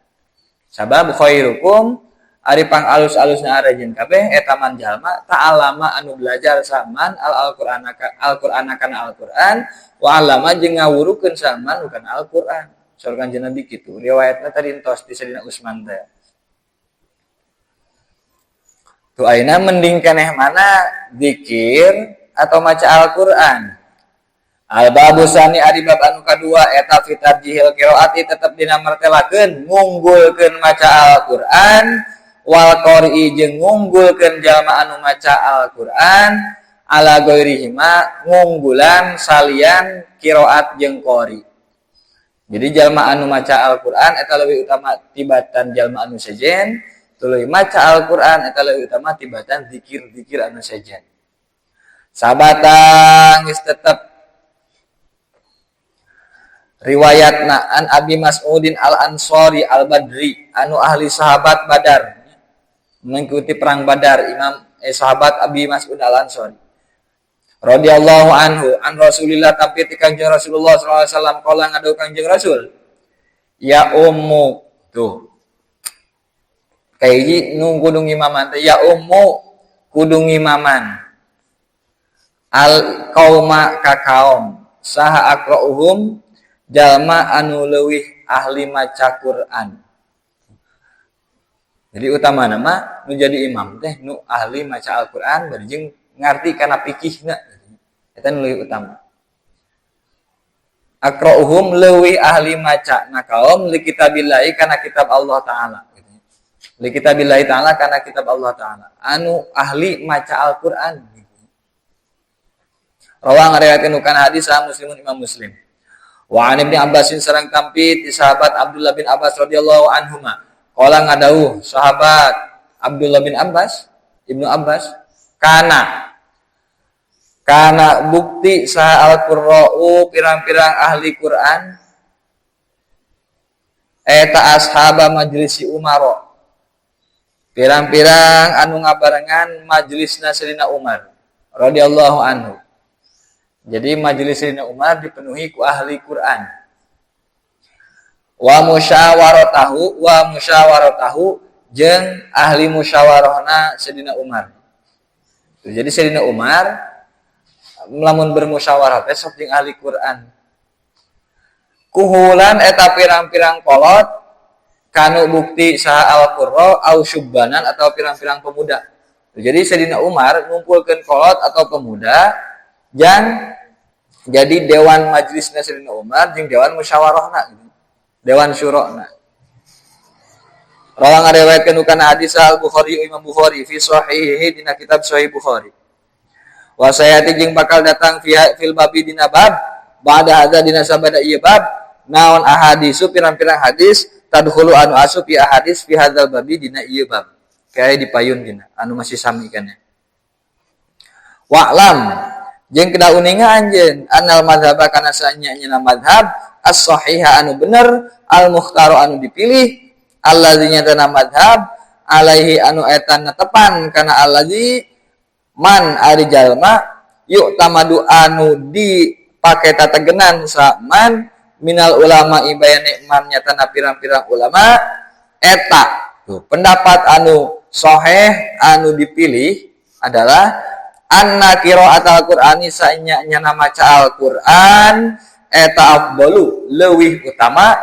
Sabab khairukum ari pang alus-alusna aranjeun kabeh eta man jalma ta'alama anu belajar saman al-Qur'ana Al-Qur'ana kana Al-Qur'an wa 'allama jeung ngawurukeun saman bukan Al-Qur'an. Saur Kanjeng Nabi kitu. Riwayatna tadi entos di Sayyidina Utsman teh. Tuh ayeuna mending keneh mana zikir atau maca Al-Qur'an? Al-babu sani ari bab anu kadua eta fi tarjihil qiraati tetep dina martelakeun ngunggulkeun maca Al-Qur'an wal qari'i jeung ngunggulkeun jalma anu maca Al-Qur'an ala ghairihima ngunggulan salian qiraat jeung qari. Jadi jalma anu maca Al-Qur'an eta leuwih utama tibatan jalma anu sejen, tuluy maca Al-Qur'an eta leuwih utama tibatan zikir-zikir anu sejen. Sabatang geus tetep riwayatna an Abi Mas'udin Al-Ansari Al-Badri anu ahli sahabat Badar, mengikuti perang Badar, imam sahabat Abi Mas'ud Al-Ansari radhiyallahu anhu an Rasulillah tapi ti Kanjeng Rasulullah sallallahu alaihi wasallam qala ngadu Kanjeng Rasul, ya ummu tuh kayak nu kudu ngimaman teh, ya ummu kudu ngimaman al qauma ka kaum saha aqra'uhum jalma anu leuwih ahli maca Quran. Jadi utama nama nu jadi imam teh nu ahli maca Al-Qur'an berjeng ngarti kana fikihna. Eta nu leuwih utama. Aqra'uhum leuwih ahli maca na kaum li kitabillahi kana kitab Allah taala. Li kitabillahi taala kana kitab Allah taala. Anu ahli maca Al-Qur'an. Rawang ngariwayatkeun kana hadis sah Muslimun Imam Muslim. Wa an Ibnu Abbasin sareng tampi ti sahabat Abdullah bin Abbas radhiyallahu anhuma. Qala ngadawuh sahabat Abdullah bin Abbas, Ibnu Abbas, kana kana bukti saha al-qurra'u pirang-pirang ahli Quran eta ashaba majlisi Umar. Pirang-pirang anu ngabarengan majelisna Sayyidina Umar radhiyallahu anhu. Jadi majelis Sayyidina Umar dipenuhi ku ahli Quran. Wa musyawaratahu wa musyawaratahu jeung ahli musyawarahna Sayyidina Umar. Jadi Sayyidina Umar lamun bermusyawarah teh sok jeung ahli Quran. Kuhulan eta pirang-pirang kolot kanu bukti saha al-qurra au syubbanan atau pirang-pirang pemuda. Jadi Sayyidina Umar ngumpulkeun kolot atau pemuda yang jadi dewan majelisna Sayyidina Umar jeung dewan musyawarahna gitu. Dewan syurona. Rawa ngariwayatkeun kana hadis Al Bukhari Imam Bukhari fi sahihihi dina kitab Sahih Bukhari. Wa sayati jeung bakal datang fi fil babi dina bab ba'da hadza dina sabada ieu bab naon ahadisu pirang-pirang hadis tadkhulu anu asup ieu hadis fi hadzal babi dina ieu bab. Kayak dipayun dina anu masih sami kana. Wa'lam jeung kedah uninga anjeun annal madzhaba kana sanya-nyana madhab as-sahiha anu bener al-mukhtaru anu dipilih allazi nyatana madhab alaihi anu eta netepan kana allazi man ari jalma yu'tamadu anu dipake tategenan saman minal ulama ibayane man nyatana pirang-pirang ulama eta tuh pendapat anu sahih anu dipilih adalah anna qira'at al-Qur'ani sanya nyana maca Al-Qur'an eta afdalu leuwih utama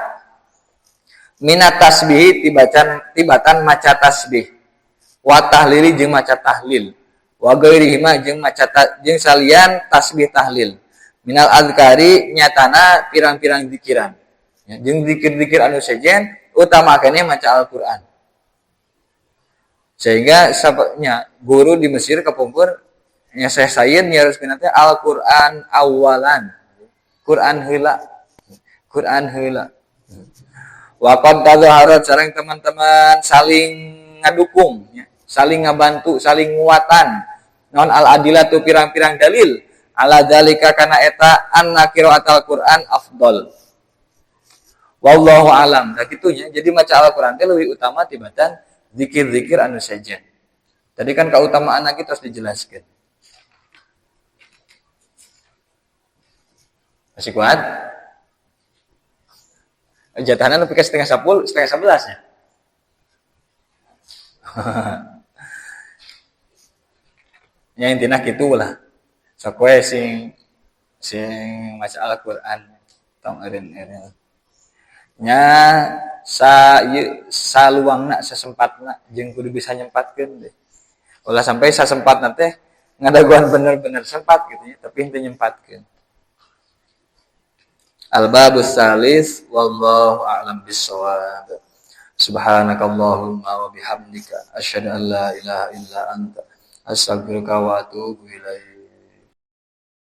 minat tasbih tibatan maca tasbih wa tahlili jeung maca tahlil wa ghairihima jeung maca jeung salian tasbih tahlil minal azkari nyatana pirang-pirang zikiran ya, jeung zikir-zikir anu sejen utama kene maca Al-Qur'an sehingga sapnya guru di Mesir kapungkur nya Syekh Sayyid nyaroskeun teh Al-Qur'an awalan Quran heula Quran heula. Waqad tadzaharat sareng teman-teman saling ngadukung ya, saling ngabantu, saling nguatan non al adilatu pirang-pirang dalil ala dzalika kana eta anna qiraatal Qur'an afdal. Wallahu alam. Nah kitunya. Jadi maca Al-Qur'an teh leuwih utama tibatan zikir-zikir anu sejen. Tadi kan keutamaan lagi terus dijelaskan. Masih kuat? Jatahnya lebih ke 9:30, 10:30 ya. Ya intinya gitulah. Sok we sing sing maca Al-Qur'an tong eureun-eureun. Nya sa ieu saluangna sasempatna jeung kudu bisa nyempatkeun deh. Ulah sampai sasempatna teh ngadaguan bener-bener sempat gitu ya, tapi henteu nyempatkeun. Al-babus salis wallahu a'lam bissawab. Subhanakallahumma wa bihamdika asyhadu an la ilaha illa anta astaghfiruka wa atubu ilaik.